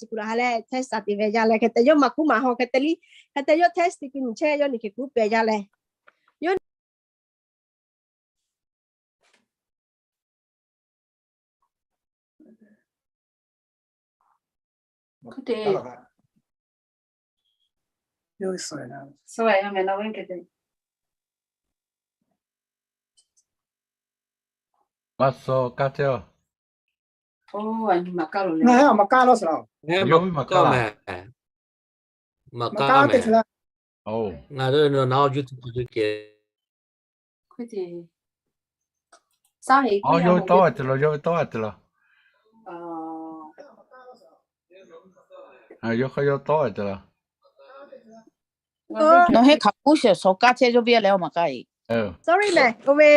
siˍ kuˬ laˬ ha leh test a te ve yaˇ leh hk'e te yawˇ maˇ kuˉ maˇ haw hk'e te liˇ, hk'e te yawˇ test ti kuiˬ nyi chehˇ yawˇ nyi hk'e kuˉ pehˍ yaˇ leh, yawˇ Yawˇ ve tawˇ a te la, yawˇ ve tawˇ a te la. Yawˇ hk'aˇ yawˇ tawˇ a te la. Nawˬ heˆ hk'aˬ k'oˆ sheˍ, shawˍ kaˇ chehˇ yawˇ ve leh a maˬ k'ai. Sorry meh, oˇ ve,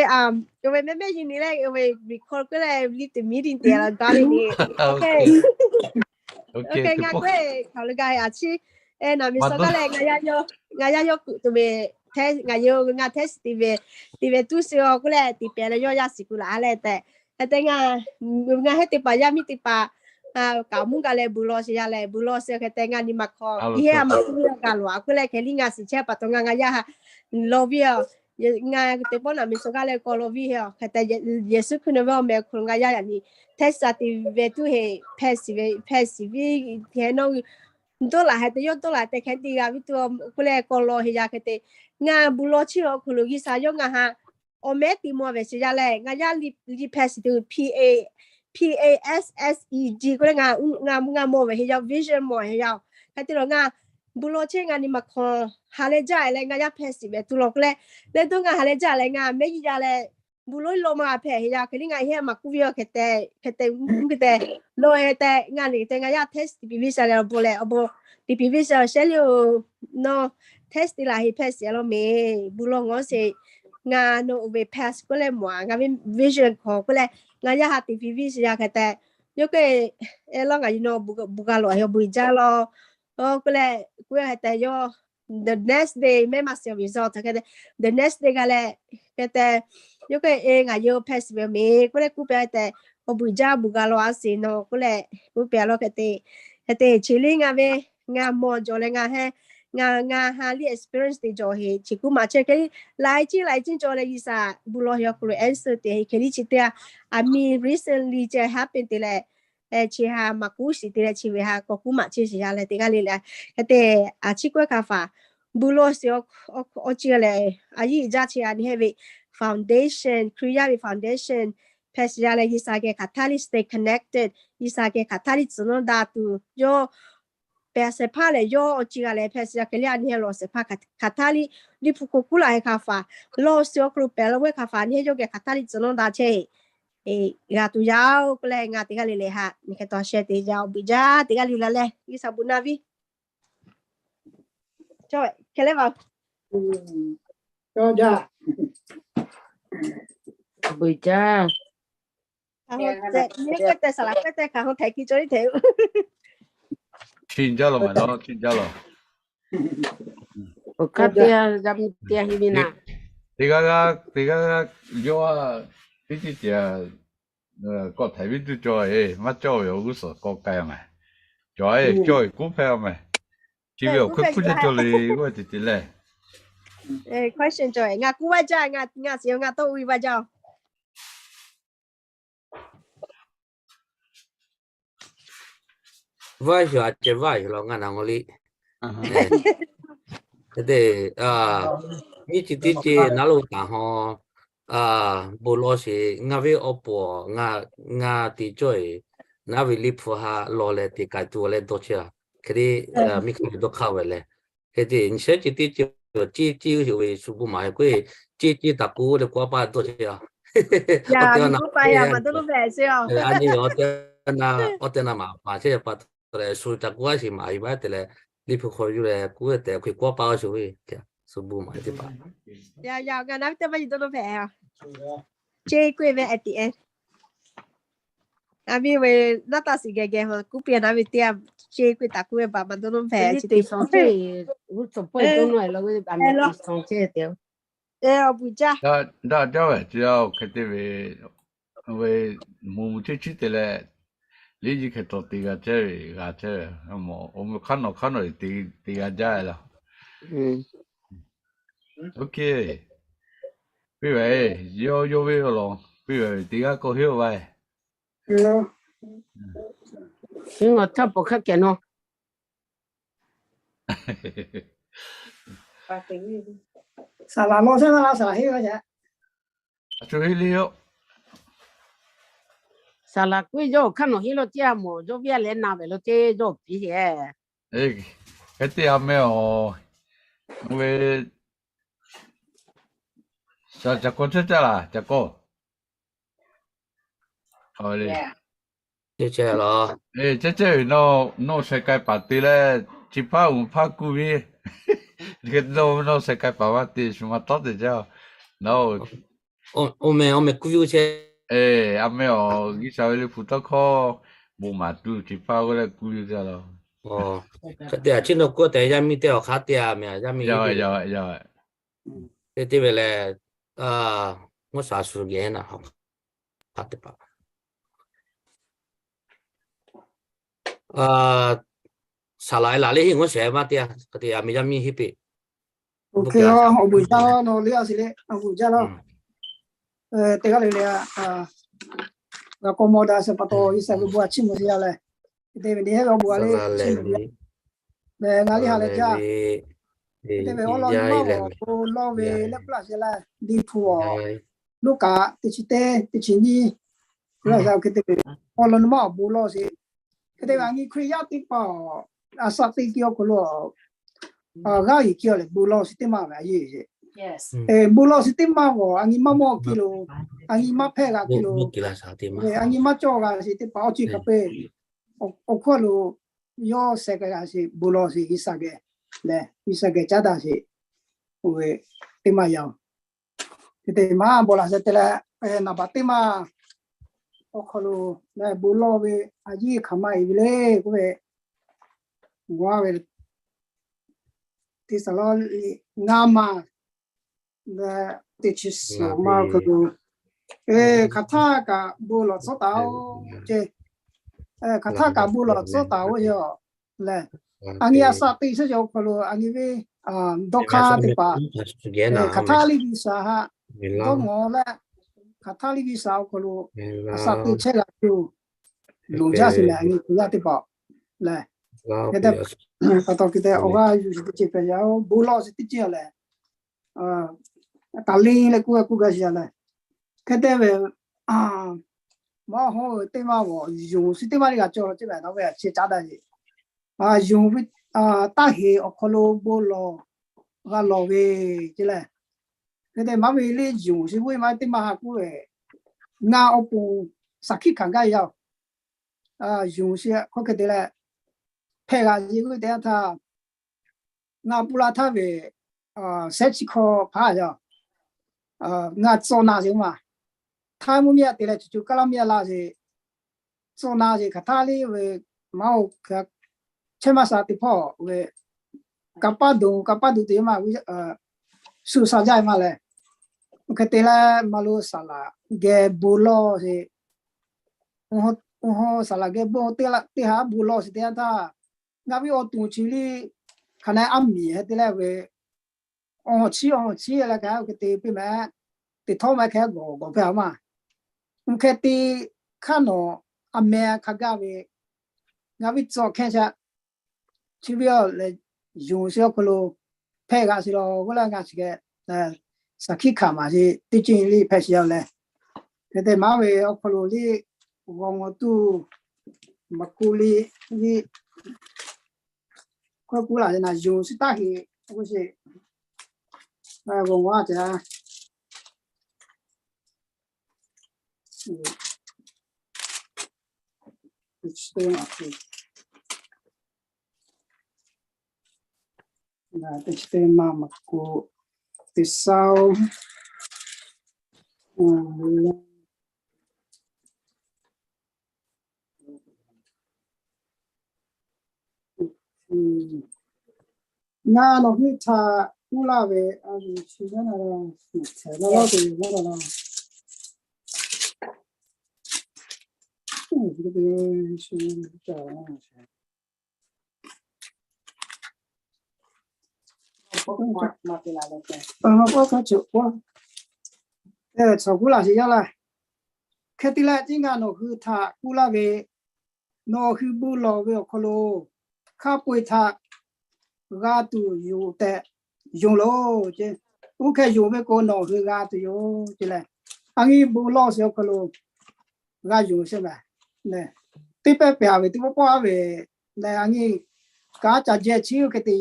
oˇ ve mehˆ mehˆ yuˬ ni leh oˇ ve record k'oˆ leh liˇ teˇ miˇ teˇ te la gaˇ ve ni. Okay, ngaˬ k'oˆ hk'aˬ le gaˇ a chi, naˬ miˬ shawˍ kaˇ leh ngaˬ yaˇ yawˇ kuiˬ tuˬ ve, ngaˬ yawˇ ngaˬ test ti ve, ti ve tuˉ suh a k'oˆ leh ti pehˍ leh yawˇ yaˇ siˍ kuˬ laˬ leh tehꞈ, hk'e te ngaˬ, ngaˬ heˆ teˇ hpaˍ yaˇ miˇ teˇ hpaˍ kaꞈ mvuhˇ gaˬ leh buˬ law sheˍ yaˇ leh buˬ law sheˍ hk'e te ngaˬ nyi ma hk'aw iˉ heˆ a maˬ kuˇ ve g'a loˬ a k'oˆ leh hk'e liˇ ngaˬ shiˍ chehˇ pa taw ngaˬ ngaˬ yaˇ ha law viˇ a, ngaˬ teˇ pawˆ naˬ miˬ shawˍ kaˇ leh k'aw law viˇ heˆ a hk'e te, Yeˍsuˆ Hkriꞈ nawˬ ve awˬ meh awˬ hk'aw lo ngaˬ yaˇ yaꞈ nyi test a ti ve tuˉ heˆ hpehˇ shiˍ ve hpehˇ shiˍ viˇ hk'e nawˇ dawˇ laˬ hk'e te yawˇ dawˇ laˬ tehꞈ hk'e te g'a viˇ tuˬ k'oˆ leh k'aw law heˍ yaˇ hk'e te, ngaˬ buˬ law chi awˬ hk'aw lo G'uiˬsha yawˇ ngaˬ ha awˬ meh tiꞈ maw ve sheˍ yaˇ leh ngaˬ yaˇ liˇ hpehˇ shiˍ tuˬ P A, P A S S E G k'oˆ leh ngaˬ, ngaˬ maw ve heˍ yaˇ vision maw heˍ yaˇ. Hk'e te lawˬ ngaˬ buˬ law chehˇ ngaˬ nyi ma hk'aw ha leh jaˇ leh ngaˬ yaˇ hpehˇ shiˍ ve tuˬ lawˬ k'oˆ leh, leh dawˇ ngaˬ ha leh jaˇ leh ngaˬ mehˆ yiˇ yaˇ leh buˬ law law ma hpehꞈ heˍ yaˇ hk'e liˇ ngaˬ heˆ a maˬ kuˇ ve a hk'e te, hk'e te, hk'e te lawˬ hk'e te ngaˬ liꞈ te ngaˬ yaˇ test ti piˍ viˇ sha leh awˬ bon leh awˬ bon ti piˍ viˇ sha shehˉ liˇ-oˬ, nawˬ test ti laˬ heˍ hpehˇ shiˍ a law meh, buˬ law ngawˬ sheˍ, ngaˬ nawˬ oˇ ve pass k'oˆ leh mawˬ a ngaˬ ve vision hk'aw k'oˆ leh ngaˬ yaˇ ha ti piˍ viˇ sha yaˇ hk'e te, yawˇ k'oˆ e lawˇ ngaˬ yuˬ nawˬ buˬ g'a loˬ a yawˇ buˬ jaˇ law k'oˆ leh k'oˆ hk'e te yawˇ the next day mehˆ maˇ shiˍ result hk'e te, the next day g'a leh hk'e te, yawˇ k'oˆ e ngaˬ yawˇ hpehˇ shiˍ ve meh k'oˆ leh kuˉ pehˍ hk'e te, awˬ buˬ jaˇ buˬ g'a laˬ a sheˍ nawˬ k'oˆ leh kuˉ pehˍ a law hk'e te, hk'e te chi liˇ ngaˬ ve, ngaˬ mawˬ jawˬ leh ngaˬ heˆ, ngaˬ, ngaˬ ha liˇ experience te jawˬ heˍ chi kuˉ maˬ chehˇ hk'e liˇ laiˉ ciˉ laiˉ ciˉ cawˬ leh G'uiˬsha buˬ law heˍ awˬ hk'aw lo answer te heˍ hk'e liˇ chi teˇ a, a mi recently ceh happen te leh chi ha maˬ kuˉ shiˍ te leh chi ve ha k'awꞈ kuˉ maˬ chehˇ shiˍ yaˇ leh teˇ g'aˇ le le, hk'e te a ciˉ k'oˆ hk'a faˍ buˬ law shiˍ awˬ ceuˬ lehˬ a yiˇ jaˇ chi a nyi heˆ ve foundation, Hkriꞈ yaˇ ve foundation hpehˇ shiˍ yaˇ leh G'uiˬsha geh hk'aˬ htaˇ liˇ stay connected, G'uiˬsha geh hk'aˬ htaˇ liˇ tcuhˬ nawˉ daꞈ tuˬ yawˇ pehˬ shehˍ hpaˇ lehˬ yawˇ awˬ ceuˬ g'a leh hpehˇ shiˍ yaˇ hk'e liˇ a nyi heˆ lawˬ shehˍ hpaˇ hk'aˬ htaˇ liˇ, liˇ hpu hk'aw kuˉ laˬ heˆ hk'a faˍ law shiˍ awˬ hk'aw lo pehˬ laˇ ve hk'a faˍ a nyi heˆ yawˇ geh hk'aˬ htaˇ liˇ tcuhˬ nawˉ daꞈ chehˇ g'a tuˬ yaˇ oˬ k'oˆ leh ngaˬ teˇ g'aˇ le le ha nyi hk'e taw sheh te yaˇ awˬ buˬ jaˇ teˇ g'aˇ le le leh G'uiˬsha buˬ naˇ viˇ. Cawˬ hk'e le va. Cawˬ jaˇ. Buˬ jaˇ. Hk'e te saˍ laˍ hk'e te hk'aˬ hk'e htaiˍ hkiˇ cawˬ iˉ htehꞈ. Chi jaˇ lawˬ maˬ lawˬ, chi jaˇ lawˬ. Awˬ hk'aˇ teˇ g'aˇ g'a mvuh teˇ g'aˇ heˆ ve naˍ. Teˇ g'aˇ g'aˇ, teˇ g'aˇ g'aˇ yawˇ a, teˇ tiˉ tiꞈ a, k'awꞈ htaiˍ viˉ tuˬ cawˬ e, maˇ cawˬ ve awˬ g'uˇ suhˍ k'awꞈ k'ai a meh. Cawˬ e, cawˬ e kuˉ hpehˇ a meh. Chi ve awˬ hk'e kuˉ jaˇ cawˬ le, g'awˇ teꞈ teꞈ leh. Question cawˬ e, ngaˬ kuˉ vaˇ jaˇ, ngaˬ shiˍ ngaˬ tawˇ uiˍ vaˇ jaˇ. Vaˇ shuˍ a ceh vaˇ shuˍ law ngaˬ naˍ ngawˬ liˇ. Te, nyiˇ chi teˇ ce naˉ lo taˍ haw, bon law sheˍ ngaˬ ve awˬ pon, ngaˬ te cawˇ e, naˉ ve liˇ hpu ha law leh te k'ai tuˬ leh dawˇ chehˇ a. Hk'e te, miˬ hk'aˇ ve dawˇ hk'aˇ ve leh, hk'e te nyi shehˉ chi teˇ ce, ceˇ ceˇ shuˍ ve shu bon maˍ e k'oˆ e, ceˇ ceˇ taˍ k'oˆ leh k'oˆ a pa dawˇ chehˇ a. Awˬ te a na, a nyi awˬ te a na, awˬ te na maˍ maˍ chehˇ pa taw leh shu ca k'oˆ a sheˍ maˍ e ba te leh, liˇ hpu hk'aw yuˬ leh k'oˆ ve tehꞈ hk'e k'oˆ a pa a shu ve, shu bon maˍ e teˇ hpaˍ. Yaꞈ yaꞈ ngaˬ naˉ ve teˇ maˇ nyi dawˇ nawˇ hpehꞈ a. Ceˇ k'oˆ e ve at the end. A viˉ ve naˉ taˇ shiˍ geh geh ha kuˉ piˇ naˉ ve teˇ a, ceˇ k'oˆ e taˍ k'oˆ ve baˬ maˇ dawˇ nawˇ hpehꞈ chi teˇ awˬ buˬ jaˇ. Daꞈ jaˇ ve chi a hk'e te ve, ve mvuhˇ mvuhˇ chiˇ chiˇ te leh, Liˇ ji hk'e tawˍ te g'a chehˇ ve, g'a chehˇ ve, mawˬ oˇ hk'aˇ nawˬ hk'aˇ nawˬ te g'a jaˇ laˇ. Oˇ hk'e, piˇ ve, yawˇ yawˇ ve awˬ lawn piˇ ve, teˇ g'aˇ k'awꞈ henˇ-oˬ vaˇ. Ngaˬ htaˇ paw hk'aˇ kehˬ nawˬ. Saˍ laˍ law chehˇ laˇ, saˍ laˍ henˇ ve. Aˬ, co henˇ le yoˬ. Saˍ laˍ k'oˆ ve, yawˇ awˬ hk'aˇ nawˬ henˇ law ceˇ a mawˬ, yawˇ viˇ a leh na ve law ceˇ, yawˇ piˇ e. Hk'e te a meh awˬ, ve, saˍ caˬ kawˇ chehˇ caˇ laˬ, caˬ kawˇ. Cehˇ cehˇ ve nawˬ, nawˬ sheh k'ai paˍ te leh, chi hpaˇ uˍ hpaˇ kuˇ ve, nawˬ sheh k'ai paˍ maˇ te shu ma tawˉ te jaˇ. Nawˬ, oˇ meh, oˇ meh kuˇ ve chehˇ. A meh awˬ G'uiˬsha ve liꞈ hpu tawˇ hkawˇ bon maˍ tuˬ chi hpaˇ g'aˇ leh kuˇ ve jaˇ laˬ. Hk'e te a, chi nawˬ k'oˆ tehꞈ yaˇ miˇ teˇ awˬ hk'aˇ te a meh, yaˇ miˇ, yaˇ, yaˇ. Te te ve lehˬ, mvuhˇ shaˍ shuˍ geh na, hk'aˬ teˇ hpaˍ. Saˍ laˍ e laˬ le henˇ g'awˇ shehˍ maˇ te a, hk'e te a meh yaˇ miˇ henˇ peꞈ. Awˬ bon jaˇ laˇ, awˬ bon jaˇ laˇ. Teˇ g'aˇ le le, g'a k'awꞈ mawˬ daꞈ shehˍ pa taw, G'uiˬsha ve bon a chiˇ mvuh te yaˇ leh, hk'e te ve neˇ hehˉ ve awˬ bon a le, ngaˬ liˇ ha leh jaˇ. Hk'e te ve awˬ lawn nyi ma awˬ bon lawˇ ve leh k'oˆ laˇ shehˍ leh, liꞈ hpu awˬ, Luˉkaꞈ teˇ chi teˇ, teˇ chi nyiˇ, hk'e te ve awˬ lawn nyi ma awˬ bon lawˇ sheˍ. Hk'e te ve a nyi Hkriꞈ yaˇ teˇ hpaˍ a shaꞈ teꞈ ki awˬ hk'aw lo g'aˇ yuˬ ki a leh bon lawˇ sheˍ teˇ maˇ ve a yeˇ sheˍ. Bon lawˇ sheˍ teˇ maˇ g'awˬ a nyi maˇ mawˇ ki lo, a nyi maˇ hpehˇ g'a ki lo, a nyi maˇ cawˇ g'a sheˍ teˇ hpaˍ awˬ ceuˬ hk'a peu-eˬ awˬ hk'aw lo yawˇ sheh k'ai g'a sheˍ, bon lawˇ sheˍ G'uiˬsha geh leh, G'uiˬsha geh caˉ daꞈ sheˍ. Oˇ ve teˇ maˇ yaˇ-oˬ, hk'e te maˇ bon laˬ shehˍ te leh, naˍ baˬ teˇ maˇ awˬ hk'aw lo bon lawˇ ve a yeˇ hk'aˬ ma e ve le k'oˆ ve, g'a ve Hteˇsaˍlawˇniˆ ngaˇ maˬ leh teˇ chi suhˍ ma awˬ hk'aw lo, hk'aˬ htaˇ kaꞈ bon lawˬ tcuhˉ taˍ-oˬ ce. Hk'aˬ htaˇ kaꞈ bon lawˬ tcuhˉ taˍ-oˬ ce lehˬ, a nyi a shaꞈ teꞈ chehˇ ve awˬ hk'aw lo a nyi ve dawˇ hk'aˇ teˇ hpaˍ, hk'aˬ htaˇ liˇ G'uiˬsha htaꞈ dawˇ ngawˬ leh, hk'aˬ htaˇ liˇ G'uiˬsha awˬ hk'aw lo a shaꞈ teꞈ chehˇ g'a tuˬ loˍ jaˇ sheˍ leh, a nyi Hkriꞈ yaˇ teˇ hpaˍ lehˬ, hk'e te pa taw hk'e te awˬ g'aˇ yuˬ sheˍ teˇ ceuˬ hpehꞈ yaˇ-oˬ, bon lawˇ sheˍ teˇ ceuˬ lehˬ, taˍ le leh k'oˆ g'a k'oˆ gaˇ sheˍ lehˬ, hk'e te ve maˇ hawˉ ve teˇ maˇ g'awˬ yonˍ sheˍ teˇ maˇ le g'a cawˬ law ce lehˬ, nawˬ ve a chi caˉ daꞈ sheˍ. Yonˍ ve taˇ heˍ awˬ hk'aw lo bon lawˬ g'a lawˬ ve ce lehˬ, hk'e te maˇ ve le yonˍ sheˍ ve maˇ teˇ maˇ ha k'oˆ ve, ngaˬ awˬ pon shaˍ hkiˆ hkanˍ gaˇ yaˇ-oˬ. Yonˍ sheˍ hk'aw hk'e te leh, hpehˇ g'a yeˬ g'uˇ te yanˇ htaˇ, ngaˬ pu la htaˇ ve shehˉ chi hk'aw hpaˇ yaˇ, ngaˬ tcuh na sheˍ maˬ, htaˇ mvuhˇ miˬ a te leh cuˬ cuˬ kaˇ laˇ miˬ a la sheˍ, tcuh na sheˍ hk'aˬ htaˇ liˇ ve maˇ-oˬ, chehˇ maˇ sha teˇ hpawˇ ve, kaꞈ paˇ duˬ kaꞈ paˇ duˬ te maˇ, suh sha jaˇ maˇ lehˬ, hk'e te leh maˇ lo saˍ laˍ geh bon lawˇ sheˍ. Oˇ hawˉ saˍ laˍ geh bon teˇ haˉ bon lawˇ sheˍ te yanˇ htaˇ, ngaˬ ve awˬ to chi liˇ hk'aˬ na aˉ miˬ heh te leh ve, awˬ chiˉ awˬ chiˉ leh hk'e te piˇ meh, teˇ htawˇ meh hk'e gawˬ gawˬ hpehˇ a maˇ. Oˇ hk'e te hk'aˇ nawˬ a meh hk'a gaˇ ve, ngaˬ ve tcuh hkehˇ shaꞈ chi ve a lehˬ, yonˍ sheˍ awˬ hk'aw lo hpehˇ g'a sheˍ law k'oˆ leh, ngaˬ chi geh shaˍ hkiˆ hkanˍ maˍ sheˍ teˇ ceuˬ liˇ hpehꞈ sheˍ a lehˬ, hk'e te maˇ ve awˬ hk'aw lo liˇ g'awˬ ngawˬ tuˬ maꞈ ku liˇ liˇ k'oˆ k'oˆ laˬ na yonˍ sheˍ taˇ heˍ k'oˆ sheˍ. G'awˬ ngawˬ a ce teˇ chi teˇ maˇ maꞈ ku teˇ saoˇ Ngaˬ nawˬ hui htaꞈ k'oˆ laˇ ve, a shu yaˇ na la, hteꞈ la la te la la la. Chaw kuˉ laˬ sheˍ yaˇ laˇ. Hk'e te leh, teˇ ngaˬ nawˬ hui htaꞈ kuˇ laˇ ve, nawˬ hui bon lawˬ ve awˬ hk'aw lo hk'a peu-eˬ htaꞈ g'a tuˬ yoˬ tehꞈ yonˍ loˬ ce. Oˇ hk'e yonˍ ve k'o, nawˬ hui g'a tuˬ yoˬ ce leh, a nyi bon lawˬ sheˍ awˬ hk'aw lo g'a yonˍ sheˍ mehˍ. Teˇ pehˇ pehˬ ve teˇ pawˆ pawˆ ve leh, a nyi kaꞈ ca jehˇ chi oˇ hk'e te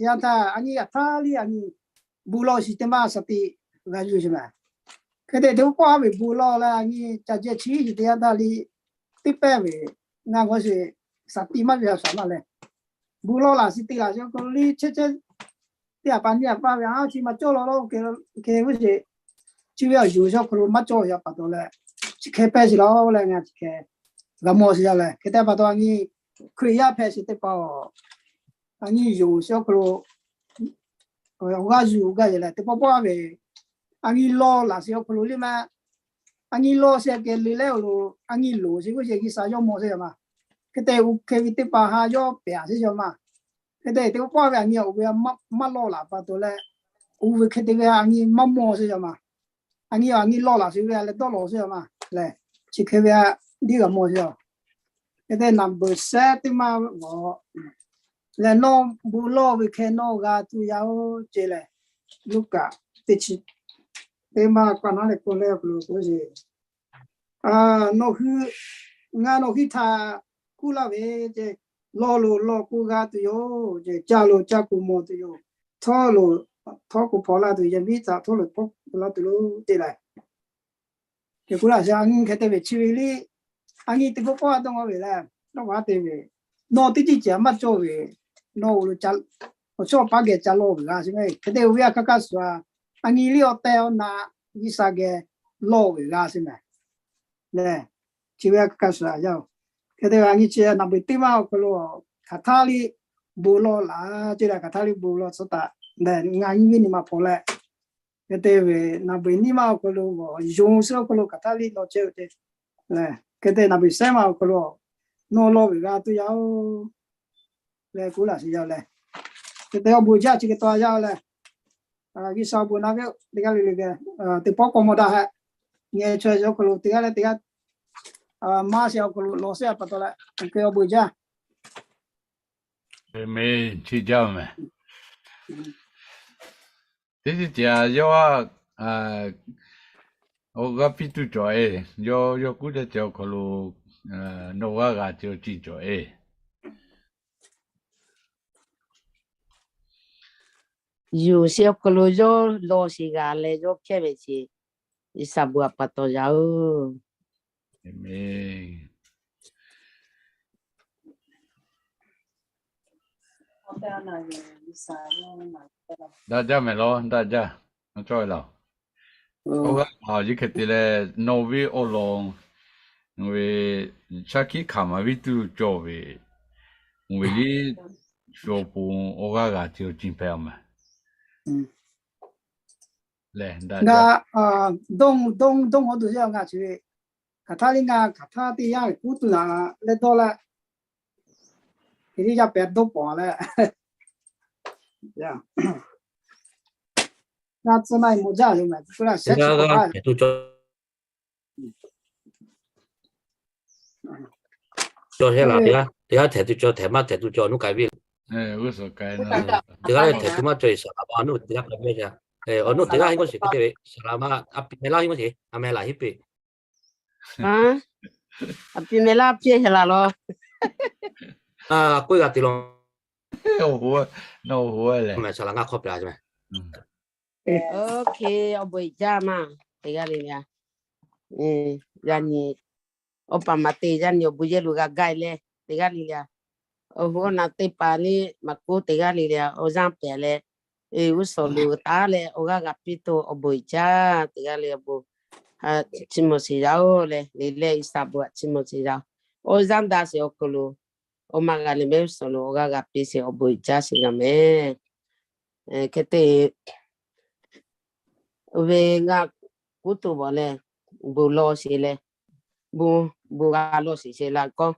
yanˇ htaˇ, a nyi aꞈ htaˇ liˇ a nyi bon lawˬ shiˍ teˇ maˇ shaˍ tiꞈ g'a yuˬ sheˍ mehˍ. Hk'e te teˇ pawˆ pawˆ ve bon lawˬ leh, a nyi ca jehˇ chi shiˍ teˇ yanˇ htaˇ liˇ teˇ pehˇ ve ngaˬ g'awˇ sheˍ shaˍ tiꞈ maˇ ve shaˍ maˇ leh, bon lawˬ laˬ shiˍ te laˬ sheˍ awˬ hk'aw lo liˇ chehˇ chehˇ teˇ aꞈ pa nyiˇ aꞈ pa ve a chi maˇ cawˇ law law, oˇ hk'e hk'e ve sheˍ. Chi ve awˬ yuˬ sheˍ awˬ hk'aw lo maˇ cawˇ yaꞈ pa taw leh, chi hk'e pehˇ sheˍ law leh ngaˬ chi hk'e g'a mawˬ sheˍ yaˇ leh, hk'e te pa taw a nyi Hkriꞈ yaˇ hpehꞈ sheˍ teˇ hpaˍ a nyi yonˍ sheˍ awˬ hk'aw lo awˬ g'aˇ yuˬ gaˇ yeˬ leh, teˇ pawˆ pawˆ ve a nyi lawˬ laˬ sheˍ awˬ hk'aw lo liˇ maˇ, a nyi lawˬ sheˍ geh le leh awˬ lo a nyi loˍ sheˍ g'uˇ sheˍ G'uiˬsha yawˇ mawˬ sheˍ yaˇ maˇ. Hk'e te oˇ hk'e ve teˇ hpaˍ ha yawˇ pehˬ a sheˍ yaˇ maˇ. Hk'e te teˇ pawˆ pawˆ ve a nyi awˬ ve maˇ lawˬ laˬ pa taw leh, oˇ ve hk'e te ve a nyi maˇ mawˬ sheˍ yaˇ maˇ. A nyi a nyi lawˬ laˬ sheˍ ve a leh dawˇ lawˬ sheˍ yaˇ maˇ leh, chi hk'e ve a diˇ g'a mawˬ sheˍ yaˇ. Hk'e te naˍ beuˬ shehˉ teˇ maˇ g'awˬ leh, nawˬ bon lawˬ ve hk'e nawˬ g'a tuˬ yaˇ oˬ ce leh, Luˉkaꞈ teˇ chi teˇ maˇ k'awꞈ naˉ leh k'oˆ leh awˬ hk'aw lo k'oˆ sheˍ. Nawˬ hui, ngaˬ nawˬ hui htaꞈ kuˇ laˇ ve ce, lawˬ loˬ lawˬ k'o g'a tuˬ yoˬ ce, ca loˬ ca k'o mawˬ tuˬ yoˬ, htawˇ loˬ htawˇ k'o hpaw laˇ tuˬ, yehˬ miˉ htaꞈ htawˇ loˬ hpaw laˇ tuˬ lo ce leh, kuˇ laˇ sheˍ. A nyi hk'e te ve chi ve liˇ, a nyi teˇ pawˆ pawˆ dawˇ ngaw ve leh, dawˇ pa te ve, nawˬ teˇ ceuˬ ceuˬ maˇ cawˇ ve, nawˬ awˬ lo awˬ chawˇ paˉ geh ca lawˬ ve g'a sheˍ mehˍ. Hk'e te oˇ ve a hk'aˇ hk'aˇ suhˍ a, a nyi liˇ awˬ tehˬ awˬ naꞈ G'uiˬsha geh lawˬ ve g'a sheˍ mehˍ. Lehˬ, chi ve a hk'aˇ hk'aˇ suhˍ a yaˇ oˬ. Hk'e te ve a nyi chi naˍ beuˬ teˇ maˇ awˬ hk'aw lo hk'aˬ htaˇ liˇ bon lawˬ laˬ ce leh, hk'aˬ htaˇ liˇ bon lawˬ tcuhˉ taˍ lehˬ, ngaˬ nyi ve nyi ma hpaw leh, hk'e te ve naˍ beuˬ nyiˇ maˇ awˬ hk'aw lo g'awˬ yonˍ sheˍ awˬ hk'aw lo hk'aˬ htaˇ liˇ lawˬ chehˇ oˬ ce. Lehˬ, hk'e te naˍ beuˬ shehˉ maˇ awˬ hk'aw lo nawˬ lawˬ ve g'a tuˬ yaˇ oˬ leh kuˇ laˇ sheˍ yaˇ leh, hk'e te awˬ bon jaˇ chi hk'e taw yaˇ leh, G'uiˬsha awˬ bon naˍ ve teˇ g'aˇ le le geh, teˇ pawˆ k'awꞈ mawˬ daꞈ hehꞈ, ngeh chaweh sheˍ awˬ hk'aw lo teˇ g'aˇ leh teˇ g'aˇ maˇ sheˍ awˬ hk'aw lo lawˬ sheˍ a pa taw leh, hk'e awˬ bon jaˇ. Chi jaˇ mehˍ. Teˇ ceuˬ ceuˬ a yawˇ, awˬ g'aˇ piˇ tuˬ cawˬ e, yawˇ yawˇ kuˉ jaˇ ceh awˬ hk'aw lo nawˬ g'aˇ g'a ceh awˬ ceuˬ cawˬ e. Yuˬ sheˍ awˬ hk'aw lo yawˇ lawˬ sheˍ g'a leh yawˇ hpehˇ ve ce, G'uiˬsha bon a pa taw yaˇ oˬ. Daꞈ jaˇ mehˍ lawˬ, daꞈ jaˇ. Awˬ g'aˇ a yeˇ hk'e te leh, nawˬ ve awˬ lawn ve shaˉ hkiˆ hkanˍ maˍ viˉ tuˬ cawˬ ve, oˇ ve liˇ shu awˬ pon awˬ g'aˇ g'a ceh awˬ ceuˬ hpehꞈ a mehˍ. Ngaˬ dawˇ dawˇ dawˇ g'awˇ tuˬ yaˇ ngaˬ chi ve, hk'aˬ htaˇ liˇ ngaˬ hk'aˬ htaˇ teˇ yanˇ kuˉ tuˬ naˍ leh dawˇ leh, hk'e liˇ yaˇ pehꞈ dawˇ pawˍ leh, ngaˬ tcuh na e mawˬ jaˇ yoˬ mehˍ. Teˇ g'aˇ g'aˇ hpehꞈ tuˬ cawˬ cawˬ hehˉ laˬ, teˇ g'aˇ teˇ g'aˇ htehꞈ tuˬ cawˬ, htehꞈ maˇ htehꞈ tuˬ cawˬ, awˬ nuˉ k'ai ve. Teˇ g'aˇ lehˬ htehꞈ tuˬ maˇ cawˬ e, saˍ laˍ ma awˬ nuˉ teˇ g'aˇ k'ai ve. Awˬ nuˉ teˇ g'aˇ henˇ k'oˆ sheˍ hk'e te ve, saˍ laˍ ma a piˍ mehˍ laˇ henˇ k'oˆ sheˍ, a mehˍ laˬ henˇ peꞈ. A piˍ mehˍ laˇ piˇ hehˉ laˬ lawˬ. K'oˆ g'a te lawˬ. Mehˍ saˍ laˍ ngaˇ hk'awˇ pehꞈ la ce mehˍ. Awˬ bon jaˇ maˇ, teˇ g'aˇ le le a. Yaˇ nyi, awˬ pa ma te yaˇ nyi awˬ bon yehˬ lo g'a gaˇ leh, teˇ g'aˇ le le a. Awˬ hoˉ awˬ naˍ teˇ hpaˍ liˇ maˍ k'oˆ teˇ g'aˇ le le a, awˬ yanˇ pehˍ leh, uˉ sawˍ lo taˉ leh awˬ g'aˇ g'a piˇ tuˬ awˬ bon jaˇ, teˇ g'aˇ le awˬ bon chiˇ mvuh sheˍ yaˇ oˬ leh, le leh G'uiˬsha bon chiˇ mvuh sheˍ yaˇ. Awˬ yanˇ daꞈ sheˍ awˬ hk'aw lo, awˬ ma g'a le mehˍ uˉ sawˍ lo awˬ g'aˇ g'a piˇ sheˍ awˬ bon jaˇ sheˍ g'a mehˍ. Hk'e te, oˇ ve ngaˬ kuˉ tuˬ bawˬ leh, bon lawˬ sheˍ leh, bon, bon g'a law shiˍ sheˍ la k'o,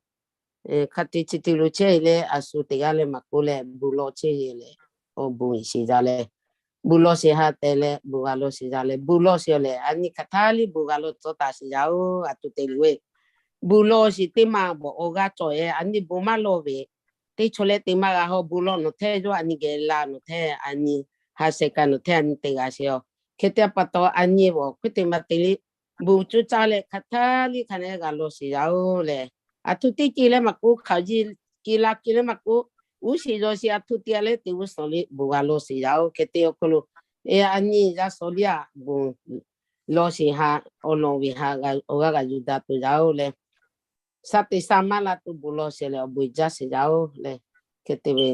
hk'a te chi te lo chehˇ leh a shu teˇ g'aˇ leh maˇ k'oˆ leh bon law chehˇ leh, awˬ bon shiˍ yaˇ leh, bon law shiˍ ha tehꞈ leh bon g'a law shiˍ yaˇ leh, bon law shiˍ leh a nyi hk'aˬ htaˇ liˇ bon g'a law tcuh taˍ shiˍ yaˇ oˬ, a htoꞈ te le ve. Bon law shiˍ teˇ maˇ bvuhꞈ awˬ g'aˇ cawˬ e, a nyi bon maˇ law ve, teˇ chaw leh te maˇ g'a haw bon law nawˬ hteˇ yawˇ a nyi geh la nawˬ hteˇ a nyi, ha sheh ka nawˬ hteˇ a nyi te g'a sheˍ a. Hk'e te pa taw a nyi bvuhꞈ hk'oˆ te maˇ te liˇ, bon cuˇ caˇ leh hk'aˬ htaˇ liˇ hk'a nehˉ g'a law shiˍ yaˇ oˬ leh, a htoꞈ teˇ ceuˬ leh maˇ k'oˆ, hk'aˬ yiˇ ceuˬ la ceuˬ leh maˇ k'oˆ, uˉ shiˍ yaw shiˍ a htoꞈ te leh teˇ uˉ suhˍ liˇ bon g'a law shiˍ yaˇ oˬ. Hk'e te awˬ hk'aw lo, a nyi yaˇ suhˍ liˇ a bon law shiˍ ha, awˬ lawn ve ha, awˬ g'aˇ g'a yuˬ daꞈ tuˬ yaˇ oˬ leh, sha teꞈ sha maˇ la tuˬ bon law shiˍ leh awˬ bon jaˇ shiˍ yaˇ oˬ leh, hk'e te ve,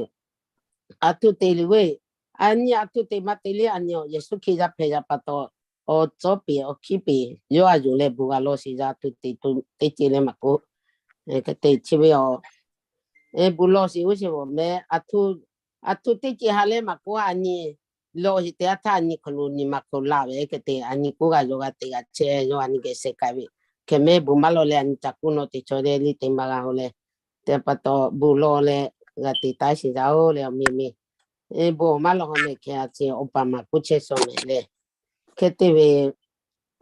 a htoꞈ te le ve, a nyi a htoꞈ te maˇ te liˇ a nyi awˬ Yeˍsuˆ Hkriꞈ yaˇ hpehꞈ yaˇ pa taw, awˬ cawˇ peˍ awˬ hkiˉ peˍ yawˇ a yonˍ leh bon g'a law shiˍ yaˇ a htoꞈ te teˇ ceuˬ leh maˇ k'oˆ, hk'e te chi ve a, bon law shiˍ uˉ shiˍ bvuhꞈ meh, a htoꞈ teˇ ceuˬ ha leh maˇ k'oˆ a nyi law shiˍ teˇ yanˇ htaˇ a nyi hk'aw lo nyi ma hk'aw laˇ ve hk'e te a nyi k'oˆ g'a yawˇ g'a te g'a chehˇ yawˇ a nyi geh sheh k'ai ve, hk'e meh bon maˇ law leh a nyi ca k'oˆ nawˬ teˇ chaw leh liˇ te maˇ g'a haw leh, te pa taw bon law leh g'a te taˍ shiˍ yaˇ oˬ leh awˬ miˇ miˇ, bon maˇ law haw meh hk'e a chi awˬ pa maˇ k'oˆ chehˇ shaw meh leh, hk'e te ve,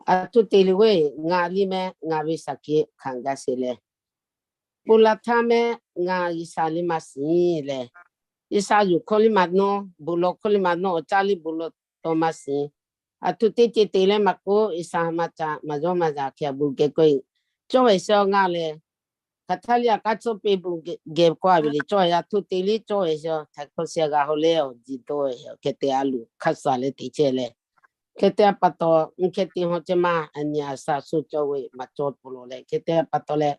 a htoꞈ te le ve, ngaˬ liˇ meh ngaˬ ve shaˍ hkiˆ hkanˍ gaˇ sheˍ leh, bon la htaˇ meh ngaˬ G'uiˬsha liˇ maˇ shiˍ leh, G'uiˬsha yuˬ hkawˇ liˇ maˇ nawˇ, bon law hkawˇ liˇ maˇ nawˇ, awˬ caˇ liˇ bon law taw maˇ shiˍ. A htoꞈ teˇ ceuˬ te leh maˇ k'oˆ, G'uiˬsha maˇ ca maˇ yawˇ maˇ yaꞈ hk'e a bon geh k'oˆ, cawˇ ve shawˉ ngaˇ leh, hk'aˬ htaˇ liˇ a k'aˉ cawˇ peˇ bon geh k'oˆ a ve le, cawˇ ve a htoꞈ te liˇ cawˇ ve shawˉ htaiˍ hkawˇ sheh g'a haw leh awˬ ji dawˇ ve hk'e te a loˍ hk'aˇ suh leh te chehˇ leh, hk'e te a pa taw, hk'e te haw chehˇ maˇ a nyi a sha shu cawˇ ve maˇ cawˇ pon lawˬ leh, hk'e te a pa taw leh,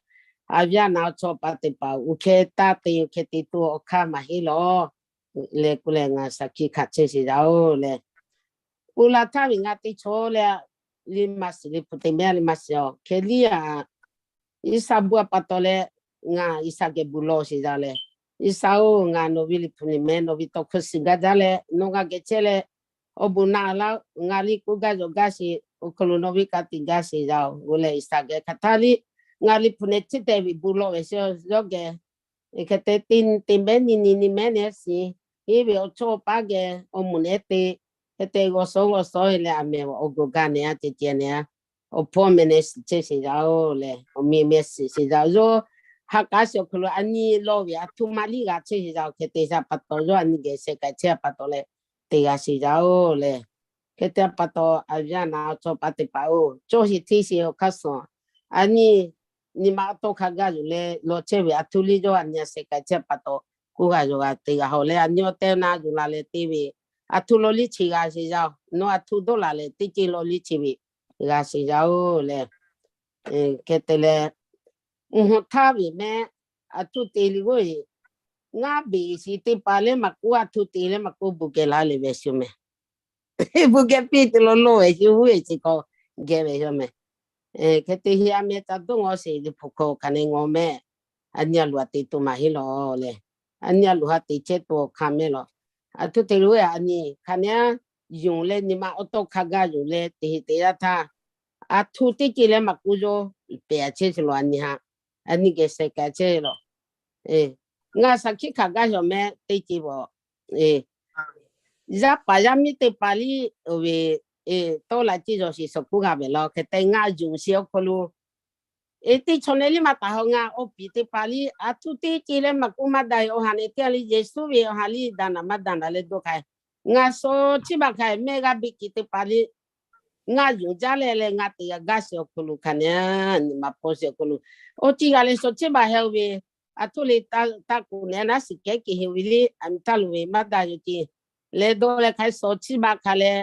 a viˉ a naˍ awˬ chawˇ pa teˇ hpaˍ oˬ hk'e taˇ te oˬ hk'e te tuˬ awˬ hk'aˇ maˇ heˆ lawˬ leh k'oˆ leh ngaˬ shaˍ hkiˆ hkanˍ chehˇ sheˍ yaˇ oˬ leh, bon la htaˇ ve ngaˬ teˇ chaw leh, liˇ maˇ shiˍ liˇ hpu te meh liˇ maˇ shiˍ a hk'e liˇ a G'uiˬsha bon a pa taw leh, ngaˬ G'uiˬsha geh bon law sheˍ yaˇ leh, G'uiˬsha oˬ, ngaˬ nawˬ ve liꞈ hpu liꞈ meh nawˬ ve tawˇ hkawˇ shiˍ gaˇ jaˇ leh nawˬ g'a geh chehˇ leh, awˬ bon naꞈ laˇ ngaˬ liˇ k'oˆ gaˇ yawˬ gaˇ sheˍ, awˬ hk'aw lo nawˬ ve ka tiꞈ gaˇ sheˍ yaˇ oˬ. Oˬ leh G'uiˬsha geh hk'aˬ htaˇ liˇ ngaˬ liꞈ hpu neh chi te ve bon law ve shawˉ yawˇ geh hk'e te te meh ni ni ni meh neh shiˍ, henˇ ve awˬ chawˇ paˉ geh awˬ moˍ neh te, hk'e te g'awˬ shawˉ g'awˬ shawˉ leh a meh awˬ g'awˬ gaˇ neh a ceh ceh neh a, awˬ hpawˇ meh neh shiˍ chehˇ sheˍ yaˇ oˬ leh awˬ miˇ meh shiˍ sheˍ yaˇ oˬ. Yawˇ ha k'aˉ shiˍ awˬ hk'aw lo a nyi law ve a htoꞈ ma liˇ g'a chehˇ sheˍ yaˇ oˬ. Hk'e te sha pa taw yawˇ a nyi geh sheh k'ai chehˇ a pa taw leh, te g'a sheˍ yaˇ oˬ leh, hk'e te a pa taw a viˉ a naˍ awˬ chawˇ pa teˇ hpaˍ oˬ, cawˇ sheˍ hteˇ sheˍ awˬ hk'aˇ suh, a nyi nyi ma awˬ tawˇ hk'a gaˇ yuˬ leh law chehˇ ve a htoꞈ liˇ yawˇ a nyi a sheh k'ai chehˇ a pa taw, k'oˆ g'a yawˬ g'a te g'a haw leh a nyi awˬ tehˬ awˬ na yuˬ la leh te ve, a htoꞈ law liˇ chi g'a sheˍ yaˇ oˬ. Nawˬ a htoꞈ dawˇ la leh teˇ ceuˬ law liˇ chi ve g'a sheˍ yaˇ oˬ leh, hk'e te leh, mvuhˇ htaˇ ve meh, a htoꞈ te liˇ g'oˇ e, ngaˇ beˬ shiˍ teˇ hpaˍ leh maˇ k'oˆ, a htoꞈ te leh maˇ k'oˆ, bon geh la leh ve shu meh, bon geh piˇ te law law ve shu g'oˇ e chi k'awꞈ geh ve shu meh. Hk'e te heˆ a meh ca dawˇ ngawˬ sheˍ liˇ hpu hkawˇ hk'a neh ngawˬ meh, a nyi a loˍ a te tuˬ maˇ heˆ lawˬ leh, a nyi a loˍ ha te chehˇ tuˬ awˬ hk'aˇ meh lawˬ. A htoꞈ te liˇ g'oˇ e a nyi hk'a neh a yonˍ leh nyi ma awˬ tawˇ hk'a gaˇ yuˬ leh te heˆ te yaˇ htaˇ, a htoꞈ teˇ ceuˬ leh maˇ k'oˆ yawˇ pehˬ a chehˇ chi lawˬ a nyi ha, a nyi geh sheh k'ai chehˇ lawˬ. Ngaˬ shaˍ hkiˆ hkanˍ gaˇ shawˍ meh teˇ ceuˬ bvuhꞈ, yaˇ paˍ yaˇ miˇ teˇ hpaˍ liˇ oˬ ve, tawˇ la ceˇ yawˬ shiˍ shawˍ k'oˆ g'a ve lawˬ. Hk'e te ngaˬ yonˍ sheˍ awˬ hk'aw lo eˬ teˇ chaw neh liˇ maˇ taˍ haw ngaˬ awˬ piˍ teˇ hpaˍ liˇ a htoꞈ teˇ ceuˬ leh maˇ k'oˆ maˇ daꞈ ve awˬ ha neh teˇ g'aˇ liˇ Yeˍsuˆ ve awˬ ha liˇ daꞈ naˍ maˇ daꞈ naˍ leh dawˇ hk'a, ngaˬ shawˍ chiˇ baˬ hk'a meh g'a biˇ kiˬ teˇ hpaˍ liˇ ngaˬ yonˍ jaˇ leh leh ngaˬ te g'a gaˇ sheˍ awˬ hk'aw lo hk'a neh, nyi ma hpawˇ sheˍ awˬ hk'aw lo, oˇ ciˇ g'a leh shawˍ chiˇ baˬ heh ve, a htoꞈ le taˇ k'oˆ neh naˉ shiˍ kehˉ kehˬ heˆ ve liˇ a miˬ htaˇ lo ve maˇ daꞈ yoˬ ce leh dawˇ leh hk'a shawˍ chiˇ baˬ hk'a leh,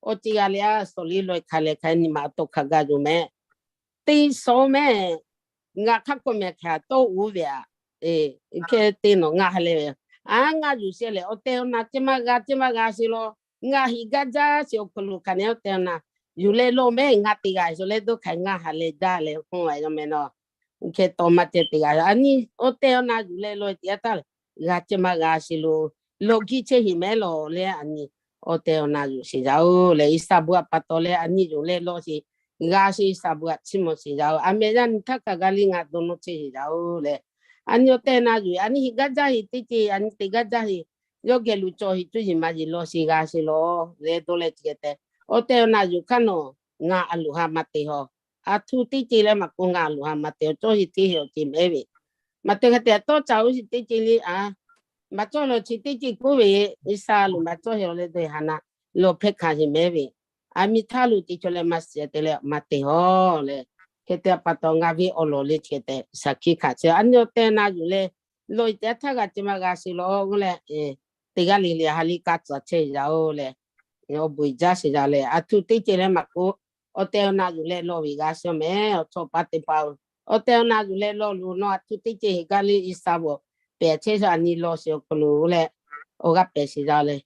oˇ ciˇ g'a leh a shawˍ liˇ law hk'a leh hk'a nyi ma awˬ tawˇ hk'a gaˇ yoˬ meh. Teˇ shawˍ meh, ngaˬ hk'aˇ hkawˇ meh hk'aˬ tawˇ uˉ ve a, hk'e te nawˬ ngaˬ ha leh ve, a ngaˬ yuˬ sheˍ leh awˬ tehˬ awˬ na ceh maˇ g'a ceh maˇ g'a sheˍ lawˬ. Ngaˬ heˍ gaˇ jaˇ sheˍ awˬ hk'aw lo hk'a neh awˬ tehˬ awˬ na yuˬ leh lawˬ meh ngaˬ te g'a sheˍ leh dawˇ hk'a ngaˬ ha leh jaˇ leh hawˇ a yaˇ meh nawˬ, hk'e taw maˇ ceh te g'a a nyi awˬ tehˬ awˬ na yuˬ leh lawˬ te yaˇ htaˇ g'a ceh maˇ g'a sheˍ lo, lawˬ giˇ chehˇ heˍ meh lawˬ leh a nyi awˬ tehˬ awˬ na yuˬ sheˍ yaˇ oˬ leh G'uiˬsha bon a pa taw leh a nyi yonˍ leh lawˬ sheˍ g'a sheˍ, Iˉsaˍbuˍ htaꞈ chiˇ mvuh sheˍ yaˇ-oˬ. A meh yaˇ nyi htaˇ kaꞈ g'a liˇ ngaˬ dawˇ nawˇ chehˇ sheˍ yaˇ-oˬ leh, a nyi awˬ tehˬ na yuˬ, a nyi heˍ gaˇ jaˇ heˍ teˇ ceuˬ, a nyi teˇ g'aˇ jaˇ heˍ, yawˇ geh lo cawˬ heˍ cuˇ yiˍ maˍ yiˍ law sheˍ g'a sheˍ law leh dawˇ leh chi hk'e te, awˬ tehˬ awˬ na yuˬ hk'aˇ nawˬ ngaˬ a loˍ ha maˇ te haw. A htoꞈ teˇ ceuˬ leh maꞈ k'o ngaˬ a loˍ ha maˇ te haw, cawˇ heˍ teˇ heˍ awˬ ceuˬ mehˍ ve, maˇ te hk'e te tawˇ caˬ oˇ sheˍ teˇ ceuˬ le a, maˇ cawˇ lawˬ chi teˇ ceuˬ k'oˆ ve, Iˉsaˍ loˍ maˇ cawˇ heˍ awˬ leh dawˇ heˍ ha na, lawˬ hpehˇ hkanˍ sheˍ mehˍ ve, a miˇ htaˇ lo te chaw leh maˇ shiˍ te leh maˇ te haw leh, hk'e te pa taw ngaˬ ve awˬ lawn le chi hk'e te shaˍ hkiˆ hkanˍ chi a nyi awˬ tehˬ na yuˬ leh, lawˬ-e te a htaˇ g'a ceh maˇ g'a sheˍ law k'oˆ leh, teˇ g'aˇ le le ha liˇ kaˇ tcuhˍ chehˇ yaˇ-oˬ leh, awˬ bon jaˇ sheˍ yaˇ leh, a htoꞈ teˇ ceuˬ leh maꞈ k'o, awˬ tehˬ awˬ na yuˬ leh lawˬ ve g'a sheˍ mehˍ, awˬ chawˇ paˍ teˇ hpaˍ-oˬ. Awˬ tehˬ awˬ na yuˬ leh lawˬ loˬ nawˬ a htoꞈ teˇ ceuˬ heˍ gaˇ le Iˉsaˍbuˍ pehˬ chehˇ shaˍ a nyi law sheˍ awˬ hk'aw lo leh, awˬ g'aˇ pehˬ sheˍ yaˇ leh,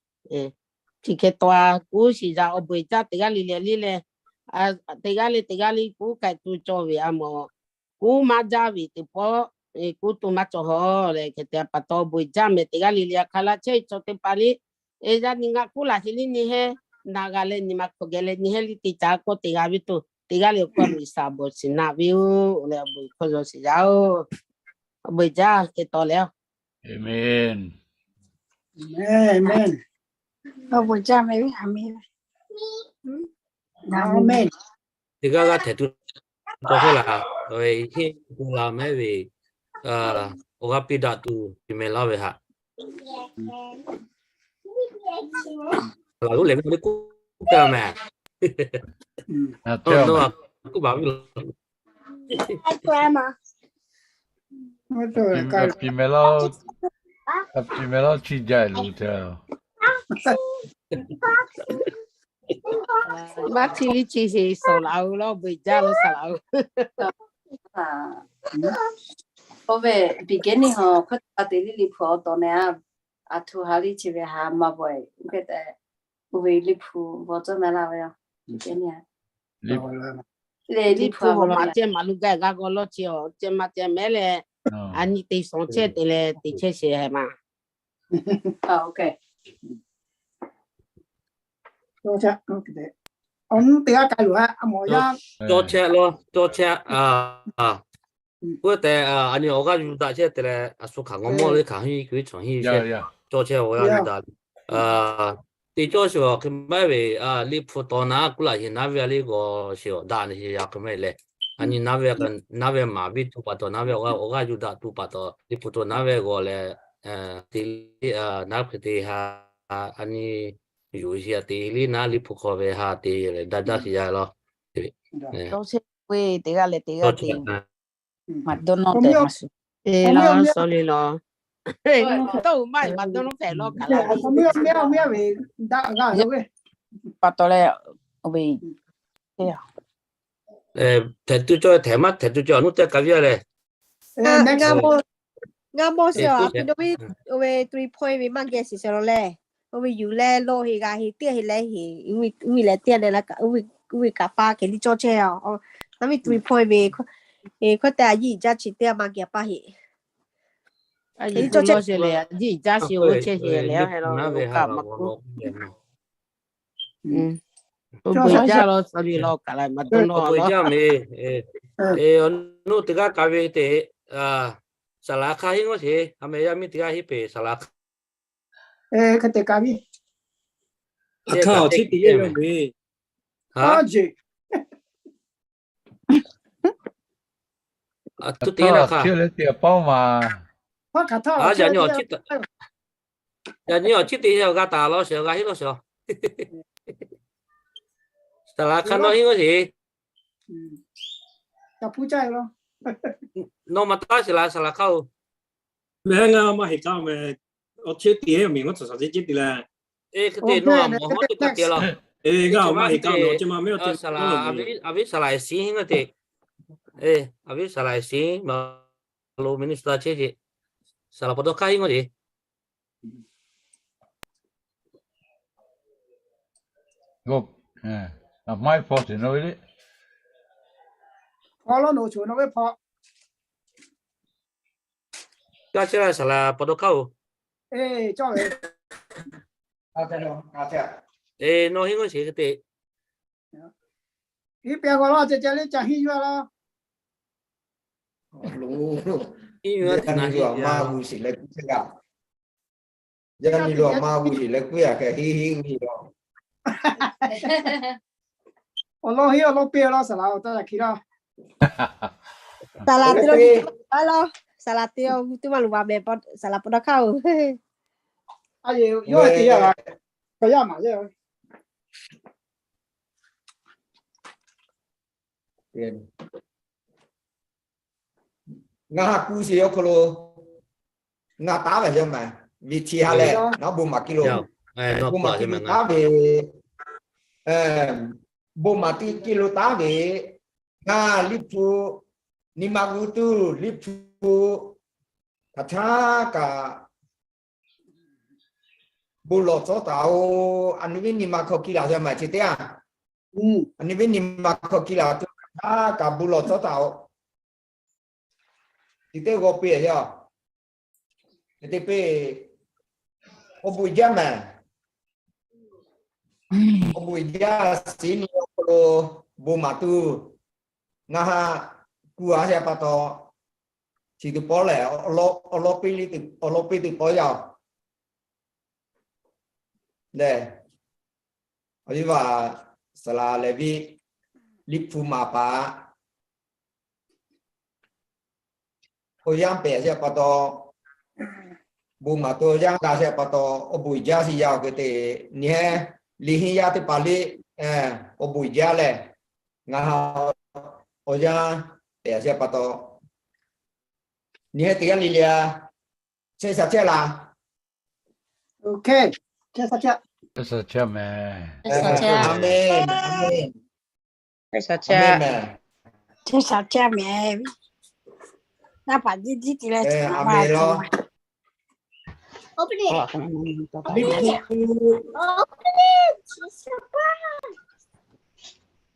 chi hk'e taw a k'oˆ sheˍ yaˇ awˬ bon jaˇ teˇ g'aˇ le le le leh, teˇ g'aˇ le teˇ g'aˇ le k'oˆ k'ai tuˬ cawˬ ve a mawˬ, k'oˆ maˇ jaˇ ve teˇ pawˆ, k'oˆ tuˬ maˇ cawˬ haw leh hk'e te pa taw awˬ bon jaˇ mehˍ teˇ g'aˇ le le a hk'a laˇ chehˇ chaw teˇ hpaˍ le, e yaˇ nyi ngaˬ k'oˆ laˬ sheˍ le nyi hehnˇ, na g'a leh nyi ma hk'aw geh leh nyi hehnˇ le teˇ caˉ k'awꞈ te g'a ve tuˬ teˇ g'aˇ le awˬ hk'aw lo Iˉsaˍbuˍ shiˍ naꞈ ve-oˬ leh awˬ bon hk'aw yaw sheˍ yaˇ-oˬ. Awˬ bon jaˇ hk'e taw leh-oˬ. Amen. Amen. Awˬ bon jaˇ mehˍ ve, amen. Amen. Teˇ g'aˇ g'aˇ htehꞈ tuˬ tawˇ hkawˇ laˬ, heˆ k'o la mehˍ ve, awˬ g'aˇ piˇ daꞈ tuˬ piˇ mehˍ laˇ ve haꞈ. Laˬ g'uˇ lehˬ ve k'oˆ kaˇ mehˍ. Nawˬ kuˇ baˬ ve laˬ. Piˇ mehˍ laˇ, piˇ mehˍ laˇ chi jaˇ loˬ te. Maˇ htiˇ liˇ chi sheˍ suhˍ laˬ-oˬ lawˇ, bon jaˇ lawˇ suhˍ laˬ-oˬ. Oˇ ve beginning hawˬ hkawˇ te liˇ Liꞈ hpu awˬ taw neh a, a htoꞈ ha liˇ chi ve ha maˇ bawˬ-e. Oˇ hk'e te, oˇ ve Liꞈ hpu bawˬ cawˇ mehˍ laˇ ve yoˬ. Liꞈ hpu bawˬ maˇ ceh maˍ lo gaˇ g'a g'aw lawˇ chi awˬ ceh maˇ ceh mehˍ leh, a nyi te shawˍ chehˇ te leh te chehˇ sheˍ hehꞈ ma. Cawˇ chehˇ lawˇ, cawˇ chehˇ. K'oˆ tehꞈ, a nyi awˬ g'aˇ yuˬ daꞈ chehˇ te leh, a shu hk'aˬ ngawˬ mawˇ le hk'aˬ hiˆ k'oˆ ve chaw hiˆ chehˇ, cawˇ chehˇ awˬ g'aˇ yuˬ daꞈ. Te cawˇ sheˍ awˬ hk'e maˇ ve, Liꞈ hpu taw naˉ kuˉ laˬ sheˍ naˉ ve a le g'aw sheˍ awˬ daꞈ neˬ sheˍ yaˇ hk'e maˇ heˆ leh, a nyi naˉ ve, naˉ ve maˍ ve tuˬ pa taw naˉ ve awˬ g'aˇ yuˬ daꞈ tuˬ pa taw Liꞈ hpu taw naˉ ve g'aw leh, te, naˉ hk'e te ha, a nyi yuˬ sheˍ a te le naˉ Liꞈ hpu hk'aw ve ha te leh daꞈ daꞈ sheˍ yaˇ lawˇ. Teˇ g'aˇ leh teˇ g'aˇ te maˍ dawˇ nawˇ tehꞈ maˇ shuˍ. Te lawˇ, sorry lawˇ. Tawˇ maˇ maˍ dawˇ nawˇ hpehꞈ lawˇ kaꞈ la ve. Pa taw leh, oˇ ve, htehꞈ tuˬ cawˇ htehꞈ maˇ htehꞈ tuˬ cawˇ awˬ nuˇ teˇ ka viˉ a leh. Ngaˇ mawˇ sheˍ a, a hkui dawˇ ve, oˇ ve three point ve maˇ geh shiˍ sheˍ law leh, oˇ ve yuˬ leh lawˇ heˍ g'a heˍ teˇ heˍ leh heˍ, uˇ ve leh teˇ neh la kaꞈ, uˇ ve kaꞈ pa kehˬ liˇ cawˇ chehˇ a. Naˉ ve three point ve, hkawˇ te a yiˇ jaˇ chi teˇ a maˇ geh a pa heˍ. Lawˇ sheˍ leh a yiˇ jaˇ sheˍ g'aw chehˇ sheˍ leh a heh lawˇ ve kaꞈ maˇ k'oˆ. Oˇ bon jaˇ lawˇ, sorry lawˇ, kaꞈ la maˍ dawˇ nawˇ lawˇ. Awˬ nuˇ teˇ g'aˇ ka ve te, saˍ laˍ hk'aˇ henˇ g'awˇ sheˍ, a meh yaˇ miˇ teˇ g'aˇ henˇ peˬ saˍ laˍ hk'aˇ. Hk'aˇ awˬ chi teˇ yehˇ ve, a tuˉ te la hk'aˇ. Yaꞈ nyi awˬ chi teˇ g'aˇ taˍ lawˇ sheˍ, g'a henˇ lawˇ sheˍ. Saˍ laˍ hk'aˇ nawˇ henˇ g'awˇ sheˍ. Nawˬ maˇ taˇ sheˍ laˍ saˍ laˍ hk'aˇ-oˬ. Mehˬ ngaˬ maˇ heˆ kaꞈ mehˬ, awˬ chi teˇ yehˇ miˬ maˇ tawˍ shaˍ ceh ceh te leh. Hk'e te nawˬ a mawˬ hawˉ teˇ kaꞈ te laˇ. Ngaˬ maˇ heˆ kaꞈ nawˬ ceh maˇ mehˬ awˬ ceh, a viˉ saˍ laˍ siˉ ngaˬ te. A viˉ saˍ laˍ siˉ maˇ lo minister chehˇ ceh. Saˍ laˍ pa taw hk'aˇ henˇ g'awˇ sheˍ. Kaˇ chehˇ la saˍ laˍ pa taw hk'aˇ-oˬ. Nawˬ henˇ g'awˇ sheˍ hk'e te. Hiˉ pehˍ g'awˬ laˇ ceh ceh le, ca hiˉ yuˬ laˇ. Yaˇ nyi lo a maˇ g'uˇ sheˍ leh kuˇ teˇ g'aˇ. Yaˇ nyi lo a maˇ g'uˇ sheˍ leh kuˇ yaꞈ hk'e hiˉ hiˉ g'uˇ sheˍ laˇ. Awˬ lawn hiˉ awˬ lawn piˇ laˇ, saˍ laꞈ awˬ taˇ yaꞈ hkiˇ laˇ. Saˍ laꞈ te laˇ, saˍ laꞈ te awˬ g'uˇ teˇ maˇ loˍ baˬ mehˍ, saˍ laꞈ pa dawˇ hk'aˇ-oˬ. Yawˇ te yaˇ la, ka yaˇ maˍ yaˇ. Ngaˬ ha kuˇ sheˍ awˬ hk'aw lo ngaˬ taˉ ve yaˇ maˬ ve chi ha lehˬ, ngaˬ bon maˍ kiˇ lo, bon maˍ kiˇ lo taˉ ve, bon maˍ tiˇ kiˇ lo taˉ ve, ngaˬ Liꞈ hpu nyi ma g'uˇ tuˬ Liꞈ hpu hk'aˬ htaˇ kaꞈ bon lawˬ tcuhˉ taˍ-oˬ. A nyi viˉ nyi ma hk'aw kiˇ laˬ yaˇ maˬ chi teˇ yanˇ, a nyi viˉ nyi ma hk'aw kiˇ laˬ tuˬ hk'aˬ htaˇ kaꞈ bon lawˬ tcuhˉ taˍ-oˬ. Chi teˇ g'aw piˇ-a yaˇ. Te te piˇ, awˬ bon uiˍ jaˇ maˬ. Awˬ bon uiˍ jaˇ, suhˉ nyi awˬ hk'aw lo bon maˍ tuˬ, ngaˬ ha kuˇ a shehˍ pa taw, chi teˇ pawˆ lehˬ, awˬ lawn piˇ teˇ pawˆ yaˇ-oˬ. Lehˬ, awˬ viˉ vaˬ saˍ laꞈ lehˬ ve, Liꞈ hpu maˍ paˍ awˬ yanˇ pehˍ shehˍ pa taw, bon maˍ tuˬ awˬ yanˇ g'a shehˍ pa taw, awˬ bon uiˍ jaˇ sheˍ yaˇ-oˬ. Hk'e te nyi heˉ, liꞈ henˇ yaˇ teˇ hpaˍ liˇ awˬ bon uiˍ jaˇ lehˬ, ngaˬ ha awˬ yanˇ pehˍ shehˍ pa taw, nyi heˉ teˇ g'aˇ le le a, chehˇ sha chehˇ laˇ. Amen. Amen.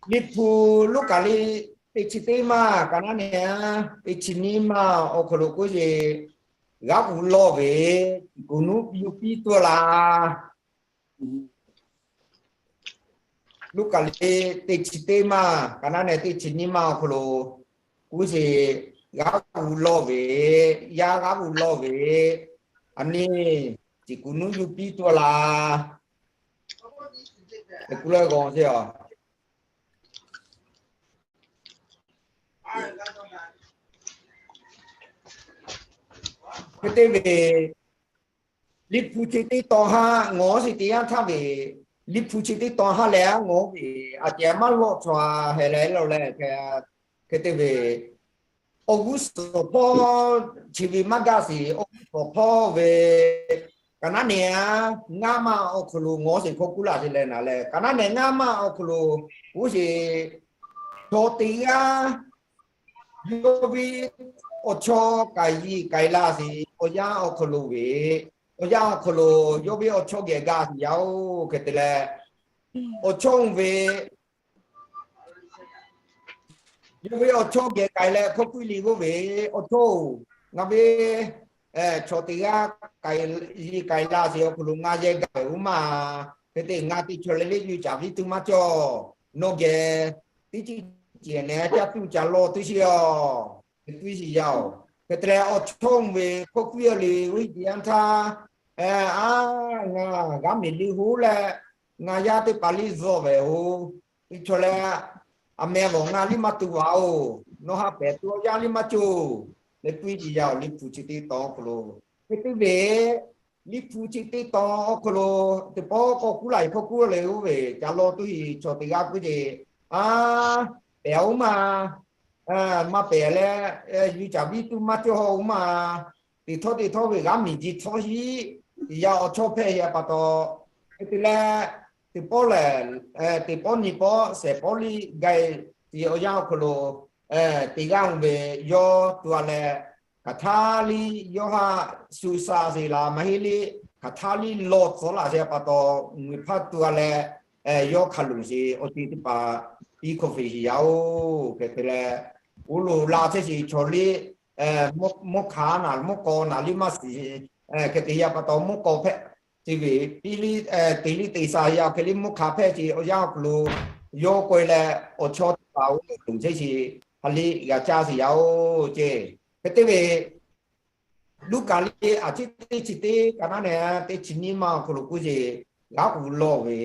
Liꞈ hpu Luˉkaꞈ liˇ teˇ chi teˇ maˇ ka naˉ nehˬ, teˇ chi nyiˇ maˇ awˬ hk'aw lo k'oˆ ve, g'aˇ gu lawˇ ve, kuˬ nuˉ yuˬ piˇ tuˬ laˇ. Luˉkaꞈ liˇ teˇ chi teˇ maˇ ka naˉ nehˬ teˇ chi nyiˇ maˇ awˬ hk'aw lo k'oˆ ve, g'aˇ gu lawˇ ve, yaˇ g'aˇ gu lawˇ ve, a nyi, chi kuˬ nuˉ yuˬ piˇ tuˬ laˇ. Kuˬ lawˇ g'awˬ sheˍ-oˬ. Hk'e te ve, Liꞈ hpu chi teˇ tawn haˉ ngawˬ sheˍ teˇ yanˇ htaˇ ve, Liꞈ hpu chi teˇ tawn haˉ leh a ngawˬ ve, a ceh maˇ lawˆ chaw a heh leh lawˬ leh, hk'e te ve, awˬ g'uˇ suhˍ hpawˇ chi ve maˇ gaˇ sheˍ, awˬ g'uˇ suhˍ hpawˇ ve, ka naˉ nehˬ a, ngaˇ maˇ awˬ hk'aw lo ngawˬ sheˍ hk'aw kuˇ laˬ sheˍ leh naˍ leh, ka naˉ nehˬ ngaˇ maˇ awˬ hk'aw lo k'oˆ sheˍ, chaw teˇ g'aˇ yawˇ ve awˬ chawˇ k'ai yiˇ k'ai laˇ sheˍ, awˬ yanˇ awˬ hk'aw lo ve, awˬ yanˇ awˬ hk'aw lo yawˇ ve awˬ chawˇ geh gaˇ sheˍ yaˇ-oˬ. Hk'e te leh, awˬ chawˇ ve, yawˇ ve awˬ chawˇ geh k'ai leh hk'aw kuˇ liꞈ g'oˇ ve, awˬ chawˇ-oˬ, ngaˬ ve chaw teˇ g'aˇ k'ai yiˇ k'ai laˇ sheˍ awˬ hk'aw lo ngaˬ yehˬ gaˬ ve oˇ ma. Hk'e te ngaˬ teˇ chaw leh le yuˬ caˍ viˉ tuˬ maˇ cawˬ. Nawˬ geh teˇ ceuˬ ceuˬ nehˬ ca tuˬ ca lawˬ tuˬ sheˍ-oˬ. Hk'e te sheˍ yaˇ-oˬ. Hk'e te leh awˬ chawˇ ve hk'aw kuˇ a le oˇ teˇ yanˇ htaˇ, a, ngaˬ g'aˇ miˬ liˇ hoˉ leh, ngaˬ yaˇ teˇ hpaˍ liˇ zuhˆ ve hoˉ, teˇ chaw leh a meh lawˬ ngaˬ liˇ maˇ tuˬ vaˬ-oˬ. Nawˬ ha pehˍ tuˬ awˬ yanˇ liˇ maˇ cawˬ. Leh puiˉ ti yaˇ-oˬ, Liꞈ hpu chi teˇ tawn awˬ hk'aw lo, hk'e te ve, Liꞈ hpu chi teˇ tawn awˬ hk'aw lo, teˇ pawˆ k'awꞈ kuˇ laˬ-e hk'aw kuˇ leh oˇ ve ca lawˬ tuˬ sheˍ chaw teˇ g'aˇ k'oˆ ce, a, pehˍ oˇ ma, maˇ pehˍ leh, yuˬ caˍ viˉ tuˬ maˇ cawˬ oˇ ma, teˇ htawˇ teˇ htawˇ ve g'aˇ miˬ ji htawˇ hiˆ, yaˇ awˬ chawˇ hpehꞈ sheˍ pa taw, hk'e te leh, teˇ pawˆ lehˬ, teˇ pawˆ nyi pawˆ shehˍ pawˆ liˇ gaˬ-e, ti awˬ yanˇ awˬ hk'aw lo, teˇ g'aˇ ve yawˇ tuˬ a leh, hk'aˬ htaˇ liˇ yawˇ haꞈ shu sha sheˍ laˬ maˇ heˆ liˇ, hk'aˬ htaˇ liˇ lawˬ tcuhˉ laˬ sheˍ pa taw, mvuhˇ hpawˇ tuˬ a leh, yawˇ hk'a luˬ sheˍ awˬ ti teˇ hpaˍ piˇ hkawˇ feˍ sheˍ yaˇ-oˬ. Hk'e te leh, oˇ lo la chehˇ sheˍ chaw liˇ, mvuhˇ hk'aˇ naˬ mvuhˇ kaw naˬ liˇ maˇ shiˍ. Hk'e te yaˇ pa taw mvuhˇ kaw hpehꞈ te ve piˇ liˇ, te liˇ te sha yaˇ hk'e liˇ mvuhˇ hk'aˇ hpehꞈ ce awˬ yanˇ awˬ hk'aw lo, yawˇ k'oˆ e leh awˬ chawˇ teˇ hpaˍ oˇ ve loˍ chehˇ sheˍ, ha liˇ g'a caˇ sheˍ yaˇ oˬ ceˇ. Hk'e te ve Luˉkaꞈ liꞈ a ciˉ teˇ chi teˇ ka naˉ neh teˇ chi nyiˇ ma awˬ hk'aw lo k'oˆ ve, g'aˇ hu lawˇ ve,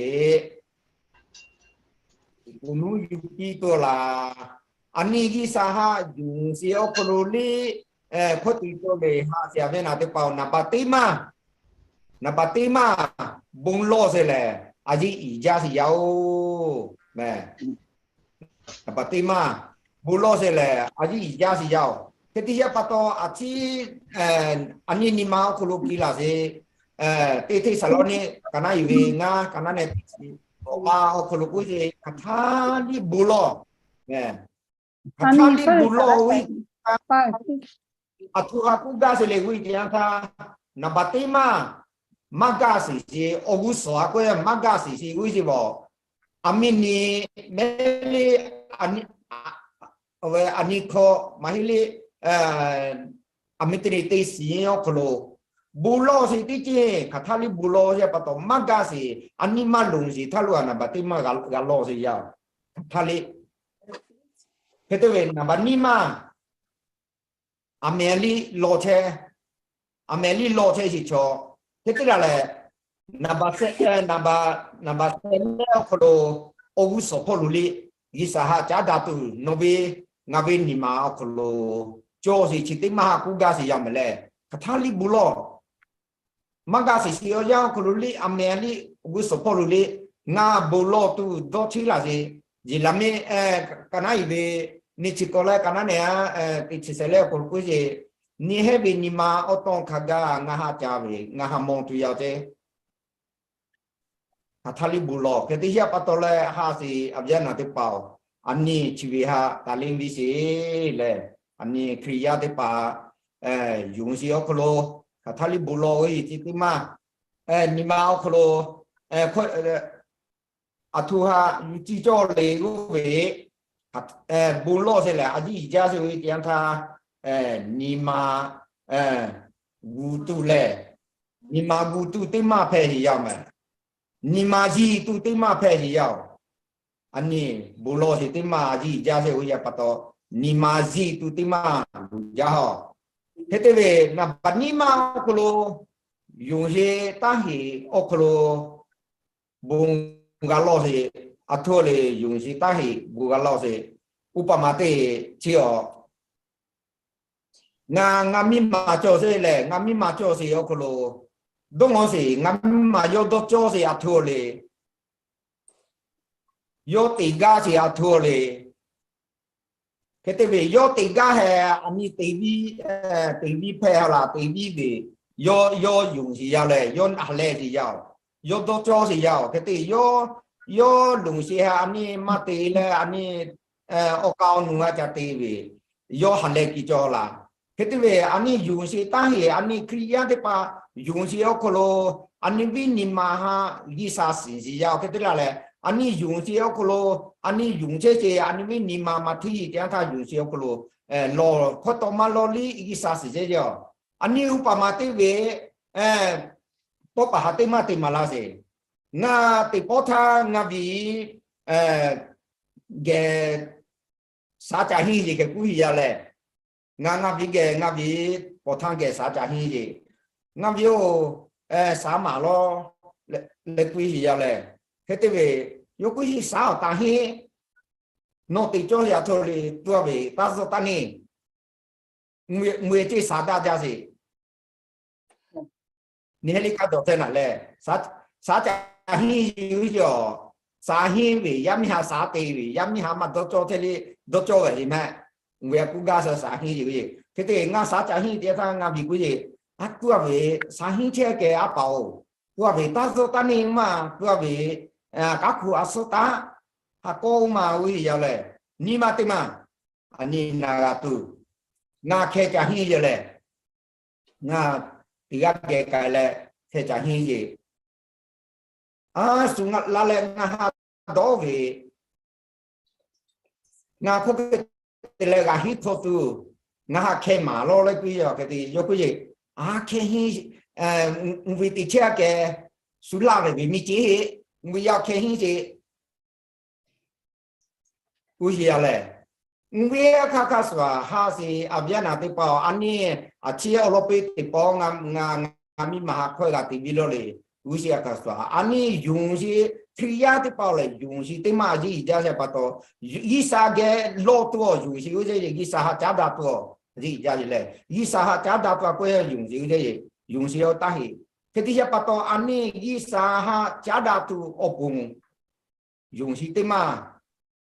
kuˬ nuˇ yuˬ piˇ tuˬ laˬ. A nyi G'uiˬsha haꞈ yuˬ sheˍ awˬ hk'aw lo liˇ hkawˇ te cawˇ ve haꞈ sheˍ a ve naˬ teˇ hpaˍ-oˬ, naˍ baˬ teˇ maˇ, naˍ baˬ teˇ maˇ bon lawˇ sheˍ lehˬ, a yiˇ iˍ jaˇ sheˍ yaˇ oˬ. Naˍ baˬ teˇ maˇ bon lawˇ sheˍ lehˬ, a yiˇ iˍ jaˇ sheˍ yaˇ oˬ. Hk'e te yaˇ pa taw, a ciˉ a nyi nyi ma awˬ hk'aw lo piˇ laˬ sheˍ. Teˇ Hteˇsaˍlawˇniˆ ka naˉ yuˬ ve ngaˇ, ka naˉ neh teˇ chi awˬ ma awˬ hk'aw lo k'oˆ ve, hk'aˬ htaˇ liˇ bon lawˇ, hk'aˬ htaˇ liˇ bon lawˇ ve, a htoꞈ ha k'oˆ gaˇ sheˍ lehˬ g'uˇ e te yanˇ htaˇ, naˍ baˬ teˇ maˇ maˇ gaˇ sheˍ sheˍ, awˬ g'uˇ suhˍ ha k'oˆ maˇ gaˇ sheˍ sheˍ g'uˇ e sheˍ bawˬ. A miˇ ni mehˉ le, a nyi hkawˇ maˇ heˆ le, a miˇ teˇ nyi teˇ shiˍ awˬ hk'aw lo bon lawˇ sheˍ teˇ ceuˬ hk'aˬ htaˇ liˇ bon lawˇ sheˍ pa taw maˇ gaˇ sheˍ, a nyi maˇ loˍ sheˍ htaˇ lo naˍ baˬ teˇ maˇ g'a lawˇ sheˍ yaˇ oˬ. Hk'aˬ htaˇ liˇ, hk'e te ve naˍ baˬ nyiˇ maˇ a mehˍ liˇ lawˇ chehˇ, a mehˍ liˇ lawˇ chehˇ sheˍ chaw. Hk'e te la lehˬ, naˍ baˬ, naˍ baˬ shehˍ leh awˬ hk'aw lo awˬ g'uˇ suhˍ hpawˇ lo liˇ G'uiˬsha haꞈ caˉ daꞈ tuˬ nawˬ ve ngaˬ ve nyi ma awˬ hk'aw lo cawˬ sheˍ chi teˇ maˇ ha k'oˆ gaˇ sheˍ yaˇ mehˍ leh, hk'aˬ htaˇ liˇ bon lawˇ maˇ gaˇ sheˍ sheˍ awˬ yanˇ awˬ hk'aw lo liˇ a mehˍ liˇ awˬ g'uˇ suhˍ hpawˇ lo liˇ ngaˬ bon lawˇ tuˬ dawˇ cheˇ laˬ sheˍ. Yeˍraˍmiˆ ka naˉ yuˬ ve nyi chi k'awꞈ leh ka naˉ neh teˇ chi shehˍ leh awˬ hk'aw lo k'oˆ sheˍ, nyi heˉ ve nyi ma awˬ tawˇ hk'a gaˇ ngaˬ haꞈ ca ve ngaˬ haꞈ mawˬ tuˬ yaˇ ceˇ. Hk'aˬ htaˇ liˇ bon lawˇ hk'e te yaˇ pa taw leh haꞈ sheˍ a viˉ yaˇ naˬ teˇ hpaˍ-oˬ, a nyi chi ve haꞈ taˍ le viˇ sheˍ lehˬ, a nyi Hkriꞈ yaˇ teˇ hpaˍ yonˍ sheˍ awˬ hk'aw lo hk'aˬ htaˇ liˇ bon lawˇ ve yeˬ chi teˇ maˇ nyi ma awˬ hk'aw lo aˬ htoꞈ haꞈ yuˬ ciˇ cawˇ le g'oˇ ve, bon lawˇ sheˍ lehˬ a yiˇ iˍ jaˇ sheˍ ve teˇ yanˇ htaˇ, nyi ma gu tuˬ lehˬ, nyi ma gu tuˬ teˇ maˇ hpehꞈ sheˍ yaˇ mehˍ. Nyi ma yiˇ tuˬ teˇ maˇ hpehꞈ sheˍ yaˇ-oˬ. A nyi bon lawˇ sheˍ teˇ maˇ a yiˇ iˍ jaˇ sheˍ ve yaˇ pa taw, nyi ma yiˇ tuˬ teˇ maˇ gu jaˇ haw. Hk'e te ve naˍ baˬ nyiˇ maˇ awˬ hk'aw lo yonˍ sheˍ taˇ heˍ awˬ hk'aw lo bon g'a lawˇ sheˍ, aˬ htoꞈ le yonˍ sheˍ taˇ heˍ bon g'a lawˇ sheˍ. Uˇ paˍ maˍ teˇ chi awˬ, ngaˬ, ngaˬ miˇ ma cawˬ sheˍ lehˬ, ngaˬ miˇ ma cawˬ sheˍ awˬ hk'aw lo dawˇ ngaw sheˍ, ngaˬ miˇ ma yawˇ dawˇ cawˇ sheˍ aˬ htoꞈ le, yawˇ teꞈ gaˇ sheˍ aˬ htoꞈ le. Hk'e te ve yawˇ teꞈ gaˇ heh a nyi teꞈ viˇ, teꞈ viˇ hpehꞈ ha laˬ teꞈ viˇ ve, yawˇ, yawˇ yonˍ sheˍ yaˇ lehˬ, yawˇ ha leh sheˍ yaˇ-oˬ. Yawˇ dawˇ cawˇ sheˍ yaˇ-oˬ. Hk'e te yawˇ, yawˇ lonˍ sheˍ heh a nyi maˇ te leh a nyi awˬ k'a awˬ nu g'a ca te ve, yawˇ ha leh kiˇ cawˇ laˬ. Hk'e te ve a nyi yonˍ sheˍ taˇ heˍ, a nyi Hkriꞈ yaˇ teˇ hpaˍ yonˍ sheˍ awˬ hk'aw lo a nyi viˉ nyi ma haꞈ G'uiˬsha shiˍ sheˍ yaˇ-oˬ. Hk'e te la lehˬ, a nyi yonˍ sheˍ awˬ hk'aw lo, a nyi yonˍ chehˇ sheˍ, a nyi viˉ nyi ma maˇ hteˇ teˇ yanˇ htaˇ yonˍ sheˍ awˬ hk'aw lo lawˬ hkawˇ taw maˇ lawˇ liˇ G'uiˬsha shiˍ sheˍ yaˇ-oˬ. A nyi uˇ paˍ maˍ teˇ ve pawˇ paˍ haꞈ teˇ maˇ te maˍ laˇ sheˍ. Ngaˬ teꞈ pawˇ htaˇ ngaˬ viˉ geh shaˍ caꞈ henˇ yeˬ geh kuˇ heˍ yaˇ lehˬ, ngaˬ, ngaˬ viˉ geh, ngaˬ viˉ pawˇ htaˇ geh shaˍ caꞈ henˇ yeˬ. Ngaˬ viˉ-oˬ, shaˍ maˍ lawˇ leh kuˇ heˍ yaˇ lehˬ, hk'e te ve yawˇ kuˇ heˍ shaˍ awˬ taˍ henˇ, nawˬ teꞈ cawˇ yaꞈ htoꞈ le tuˇ a ve taˇ zuhˆ taˇ neˇ, mvuhˇ e ceˇ shaˍ daꞈ jaˇ sheˍ. Nyi heˆ liˇ kaˇ dawˬ teh naˍ lehˬ, shaˍ caꞈ henˇ yeˬ ve yoˬ. Shaˍ henˇ ve yaˇ miˇ haꞈ shaˍ te ve yaˇ miˇ haꞈ maˇ dawˇ cawˇ hteˇ le, dawˇ cawˇ ve heˍ mehˆ. Ve kuˇ gaˇ shaˍ shaˍ henˇ yeˬ ve. Hk'e te ngaˬ shaˍ caꞈ henˇ teˇ htaˇ ngaˬ viˉ kuˇ yeˬ, a tuˇ a ve shaˍ henˇ chehˇ keh a paˍ-oˬ, tuˇ a ve taˇ zuhˆ taˇ neˇ maˇ tuˇ a ve kanˉ hkuꞈ a suhˉ taˉ, ha kawˇ maˇ g'uˇ heˍ yaˇ lehˬ, nyi ma teˇ maˇ a nyi naˍ g'a tuˬ, ngaˬ hkeh caꞈ henˇ yeˬ lehˬ, ngaˬ teˇ g'aˇ geh k'ai leh hkeh caꞈ henˇ yeˬ. A shu la leh ngaˬ haꞈ dawˇ ve, ngaˬ hk'oˆ hk'e te leh g'a henˇ hkawˇ tuˬ, ngaˬ haꞈ hkeh maˍ lawˇ leh kuˇ yeˬ hk'e te yawˇ kuˇ yeˬ, a hkeh henˇ, uˬ ve teꞈ chehˇ a keh, shu laˇ ve ve miˇ ceˇ heˆ, uˬ ve yaˇ hkeh henˇ sheˍ. g'uˇ shiˍ yaˇ lehˬ, mvuhˇ ve a hk'aˇ hk'aˇ suhˍ haꞈ sheˍ, a viˉ a naˍ teˇ hpaˍ, a nyi a chi awˬ lawn piˇ teˇ pawˆ ngaˬ, ngaˬ, ngaˬ miˇ ma haꞈ hkawehˇ g'a te viˇ lawˇ le. G'uˇ shiˍ a hk'aˇ suhˍ, a nyi yonˍ sheˍ, Hkriꞈ yaˇ teˇ hpaˍ lehˬ yonˍ sheˍ teˇ maˇ a yeˇ iˉ jaˇ sheˍ pa taw, G'uiˬ sha geh lawˇ tuˬ awˬ yonˍ sheˍ g'uˇ sheˍ, G'uiˬ sha haꞈ caˉ daꞈ tuˬ awˬ yeˇ iˉ jaˇ sheˍ lehˬ, G'uiˬ sha haꞈ caˉ daꞈ tuˬ a k'oˆ yonˍ sheˍ g'uˇ sheˍ, yonˍ sheˍ awˬ taˇ heˆ. Hk'e te sheˍ pa taw, a nyi G'uiˬ sha haꞈ caˉ daꞈ tuˬ awˬ pon yonˍ sheˍ teˇ maˇ,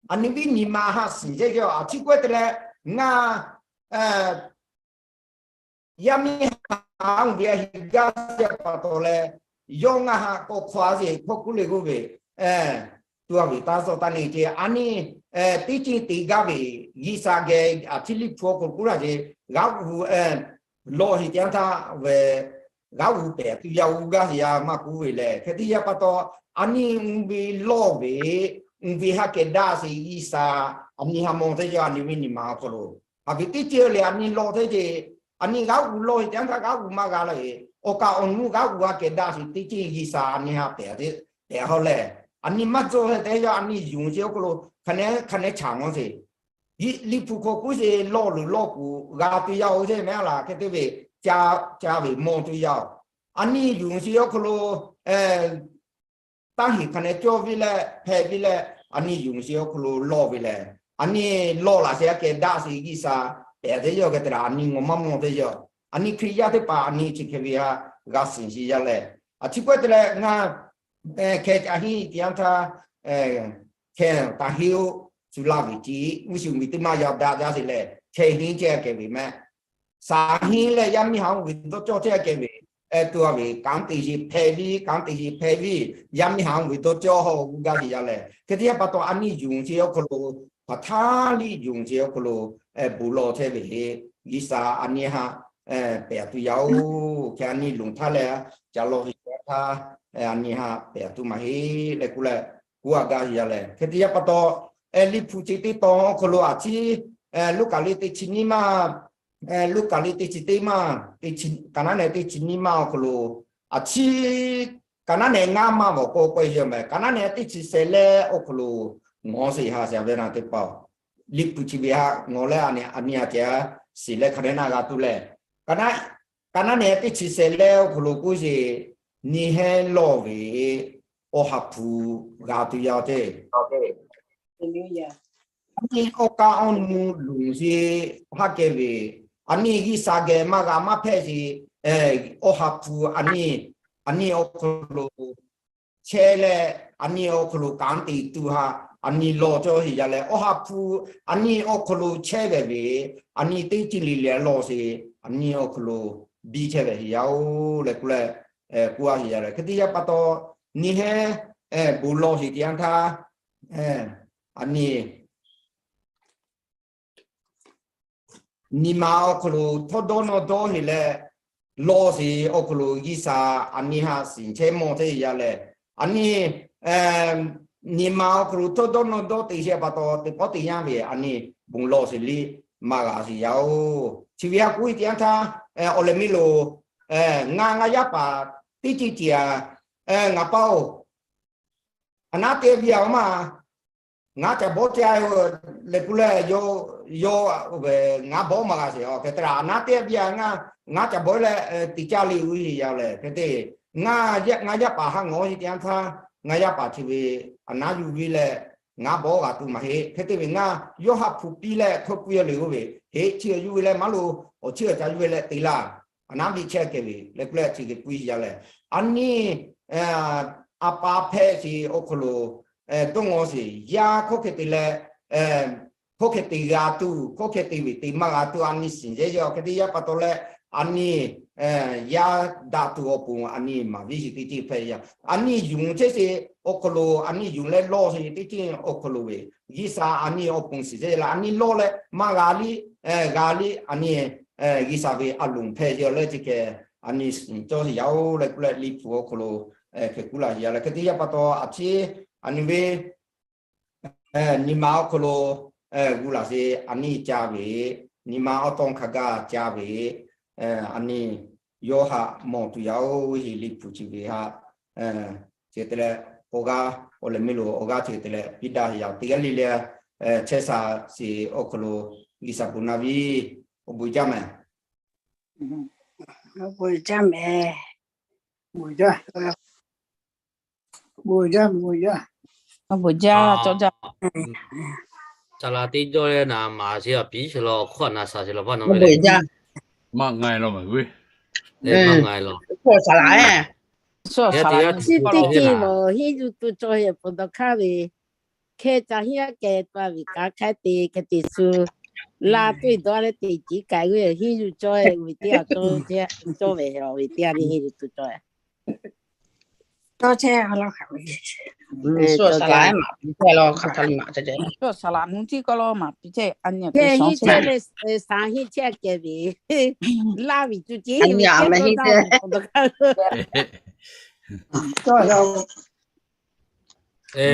a nyi viˉ nyi ma haꞈ shiˍ sheˍ a chi k'oˆ te leh, ngaˬ yaˇ miˇ haꞈ ve a heˍ gaˇ sheˍ pa taw leh, yawˇ ngaˬ haꞈ k'awꞈ hk'aw a sheˍ hkawˇ kuˉ le g'uˇ ve, tuˬ a ve taˇ zawˇ taˇ neˇ ce a nyi teˇ ceuˬ te gaˇ ve, G'uiˬ sha geh a chi Liꞈ hpu awˬ hk'aw lo k'oˆ laˇ ce, g'aˇ g'uˬ lawˇ sheˍ teˇ yanˇ htaˇ ve, g'aˇ g'uˬ pehˬ tuˬ yaˇ g'uˇ gaˇ sheˍ yaˇ maˇ k'oˆ ve lehˬ, hk'e te sheˍ pa taw, a nyi mvuhˇ ve lawˇ ve, mvuhˇ ve haꞈ kehˬ daꞈ sheˍ G'uiˬ sha, a nyi haꞈ mawˬ teˇ yanˇ a nyi viˉ nyi ma awˬ hk'aw lo haꞈ ve teˇ ceuˬ lehˬ, a nyi lawˇ teˇ ceuˬ, a nyi g'aˇ g'uˬ lawˇ sheˍ teˇ yanˇ htaˇ g'aˇ g'uˬ maˇ g'a laˇ ve, awˬ kaˍ awˬ nu g'aˇ g'uˬ haꞈ kehˬ daꞈ sheˍ teˇ ceuˬ G'uiˬ sha a nyi haꞈ pehˬ te, pehˬ haw lehˬ, a nyi maˇ cawˇ ve teˇ yanˇ a nyi yonˍ sheˍ awˬ hk'aw lo hk'aˬ neˉ hk'aˬ neˉ chaꞈ mawˬ sheˍ. Liꞈ hpu hk'aw k'oˆ sheˍ, lawˇ luˬ lawˇ kuˬ g'a tuˬ yaˇ oˬ sheˍ mehˍ a laˬ hk'e te ve, ca, ca ve mawˬ tuˬ yaˇ oˬ. A nyi yonˍ sheˍ awˬ hk'aw lo taˇ heˍ hk'aˬ neˉ cawˇ ve leh hpehꞈ ve leh, a nyi yonˍ sheˍ awˬ hk'aw lo lawˇ ve lehˬ, a nyi lawˇ laꞈ sheˍ haꞈ kehˬ daꞈ sheˍ G'uiˬ sha pehˬ teˇ yanˇ hk'e te leh a nyi ngawˬ maˇ mawˬ teˇ yanˇ, a nyi Hkriꞈ yaˇ teˇ hpaˍ a nyi chi hk'e ve haꞈ g'a shiˍ sheˍ yaˇ lehˬ, a chi k'oˆ te leh ngaˬ hkeh ca henˇ teˇ yanˇ htaˇ, hkeh taˇ henˇ oˬ, shu laˇ ve ce, g'uˇ shuˍ miˬ teˇ maˇ yaˇ daꞈ jaˇ sheˍ lehˬ hkeh henˇ chehˇ kehˬ ve mehˍ. Shaˍ henˇ leh yaˇ miˇ haꞈ ve dawˇ cawˇ chehˇ kehˬ ve, tuˬ a ve kanˉ te sheˍ hpehꞈ ve, kanˉ te sheˍ hpehꞈ ve, yaˇ miˇ haꞈ ve dawˇ cawˇ haw g'uˇ gaˇ sheˍ yaˇ lehˬ, hk'e te sheˍ pa taw a nyi yonˍ sheˍ awˬ hk'aw lo, hpaˍ htaˇ liˇ yonˍ sheˍ awˬ hk'aw lo bon lawˬ chehˇ ve le, G'uiˬ sha a nyi haꞈ pehˬ tuˬ yaˇ oˬ. Hk'e a nyi lonˍ htaˇ leh ca lawˇ ve htaˇ, a nyi haꞈ pehˬ tuˬ maˇ heˆ leh k'oˆ leh, k'oˆ a gaˇ sheˍ yaˇ lehˬ, hk'e te sheˍ pa taw, Liꞈ hpu chi teˇ tawn awˬ hk'aw lo a chi, Luˉkaꞈ liꞈ teˇ chi nyiˇ maˇ, Luˉkaꞈ liꞈ teˇ chi teˇ maˇ, kaˍ naˉ nehˬ teˇ chi nyiˇ maˇ awˬ hk'aw lo, a chi kaˍ naˉ nehˬ ngaˇ maˇ g'awˬ k'oˆ k'oˆ e yoˬ mehˍ. Kaˍ naˉ nehˬ teˇ chi shehˍ leh awˬ hk'aw lo ngawˬ sheˍ ha sheˍ ve na teˇ hpaˍ, Liꞈ hpu chi ve haꞈ ngawˬ leh a nyi a ceh sheˍ leh hk'aˬ neˉ na g'a tuˬ lehˬ, kaˍ naˉ nehˬ teˇ chi shehˍ leh awˬ hk'aw lo k'oˆ sheˍ, nyi hehnˇ lawˇ ve awˬ ha hpu g'a tuˬ yaˇ oˬ teˇ a nyi awˬ kaˍ awˬ nu lonˍ sheˍ haꞈ kehˬ ve, a nyi G'uiˬ sha geh maˇ g'a maˇ hpehꞈ sheˍ, awˬ ha hpu a nyi, a nyi awˬ hk'aw lo chehˇ leh, a nyi awˬ hk'aw lo kanˉ te tuˬ haꞈ a nyi lawˇ cawˇ sheˍ yaˇ lehˬ, awˬ ha hpu a nyi awˬ hk'aw lo chehˇ ve ve, a nyi teˇ ceuˬ le le lawˇ sheˍ, a nyi awˬ hk'aw lo biˇ chehˇ ve sheˍ yaˇ oˬ leh k'oˆ leh, k'oˆ a sheˍ yaˇ lehˬ, hk'e te sheˍ pa taw, nyi hehnˇ bon lawˇ sheˍ teˇ yanˇ htaˇ, a nyi nyi ma awˬ hk'aw lo htawˇ dawˇ nawˇ dawˇ heˍ leh, lawˇ sheˍ awˬ hk'aw lo G'uiˬ sha a nyi haꞈ shiˍ chehˇ mawˬ teˇ yaˇ lehˬ, a nyi nyi ma awˬ hk'aw lo htawˇ dawˇ nawˇ dawˇ te sheˍ pa taw, teˇ pawˆ teˇ yanˇ ve a nyi bon lawˇ sheˍ liˇ maˇ g'a sheˍ yaˇ oˬ. Chi ve haꞈ k'oˆ e teˇ yanˇ htaˇ, awˬ lehˬ miˇ lo, ngaˬ ngaˬ yaˇ paˍ teˇ ceuˬ ceuˬ a, ngaˬ pa oˬ, a naˉ teˇ viˇ a ma, ngaˬ ca bawˆ ca leh k'oˆ leh, yawˇ, yawˇ ngaˬ bawˆ maˇ g'a sheˍ a hk'e te leh, a naˉ teˇ viˇ a ngaˬ, ngaˬ ca bawˆ leh teꞈ caˇ le g'uˇ sheˍ yaˇ lehˬ, hk'e te, ngaˬ yaˇ paˍ haꞈ ngawˬ sheˍ teˇ yanˇ htaˇ, ngaˬ yaˇ paˍ chi ve a naˉ yuˬ ve leh ngaˬ bawˆ g'a tuˬ maˇ heˆ. Hk'e te ve ngaˬ yawˇ ha hpu piˇ leh hkawˇ k'oˆ yaˇ le g'uˇ ve, heˆ, chi yuˬ ve leh maˇ lo, awˬ chi awˬ ca yuˬ ve leh te laˇ, a naˉ biˇ chehˇ kehˬ ve leh k'oˆ leh chi hk'e k'oˆ sheˍ yaˇ lehˬ, a nyi a pa hpehꞈ sheˍ awˬ hk'aw lo dawˇ ngawˬ sheˍ yaˇ hkawˇ hk'e te leh, hkawˇ hk'e te g'a tuˬ, hkawˇ hk'e te ve te maˇ g'a tuˬ a nyi shiˍ yehˇ yaˇ hk'e te yaˇ pa taw leh, a nyi yaˇ daꞈ tuˬ awˬ pon a nyi maˍ viˇ sheˍ teˇ ceuˬ hpehꞈ yaˇ. A nyi yonˍ chehˇ sheˍ awˬ hk'aw lo, a nyi yonˍ leh lawˇ sheˍ teˇ ceuˬ awˬ hk'aw lo ve, G'uiˬ sha a nyi awˬ pon shiˍ chehˇ leh a nyi lawˇ leh maˇ g'a liˇ, g'a liˇ a nyi G'uiˬ sha ve a loˍ hpehꞈ sheˍ leh chi hk'e a nyi cawˇ sheˍ yaˇ oˬ leh k'oˆ leh Liꞈ hpu awˬ hk'aw lo hk'e k'oˆ laˇ sheˍ yaˇ leh, hk'e te yaˇ pa taw a chi, a nyi ve nyi ma awˬ hk'aw lo g'uˇ laˬ sheˍ a nyi ca ve, nyi ma awˬ tawˇ hk'a gaˇ ca ve, a nyi yawˇ haꞈ mawˬ tuˬ yaˇ oˬ ve Liꞈ hpu chi ve haꞈ, chi te leh awˬ g'aˇ awˬ lehˬ miˇ lo awˬ g'aˇ chi te leh piˇ daꞈ sheˍ yaˇ teˇ g'aˇ le le a chehˇ sha shiˍ awˬ hk'aw lo G'uiˬsha bon naˍ ve, awˬ bon jaˇ mehˍ. Bon jaˇ, bon jaˇ. Saˍ laˍ teˇ jawˇ leh naˍ maˍ sheˍ a piˍ sheˍ la, hkawˇ naˍ shaˍ sheˍ la paˇ nawˬ ve le. Maˇ nga e law maˬ ve. Maˇ nga e law. Saˍ laˍ, chi teˇ ceuˬ lawˬ hiˉ yuˬ tuˬ cawˬ hehꞈ pon dawˇ hk'aˇ ve, hkeh ca hiˉ aˉ keh pa ve kanˉ hk'aˇ te hkeh te shu la tuˬ dawˇ leh teˇ ciˉ k'ai ve hiˉ yuˬ cawˬ ve teˇ yanˇ cawˬ ve, cawˬ ve hehꞈ ve teˇ yanˇ le hiˉ yuˬ tuˬ cawˬ Saˍ laˍ nu tiˉ k'o lo maˍ piˇ chehˇ, a nyi teˇ shawˉ chehˇ, saˍ hiˆ chehˇ kehˬ ve, laˇ ve cuˇ ceˇ ve, a nyi a meh hiˆ cehˇ.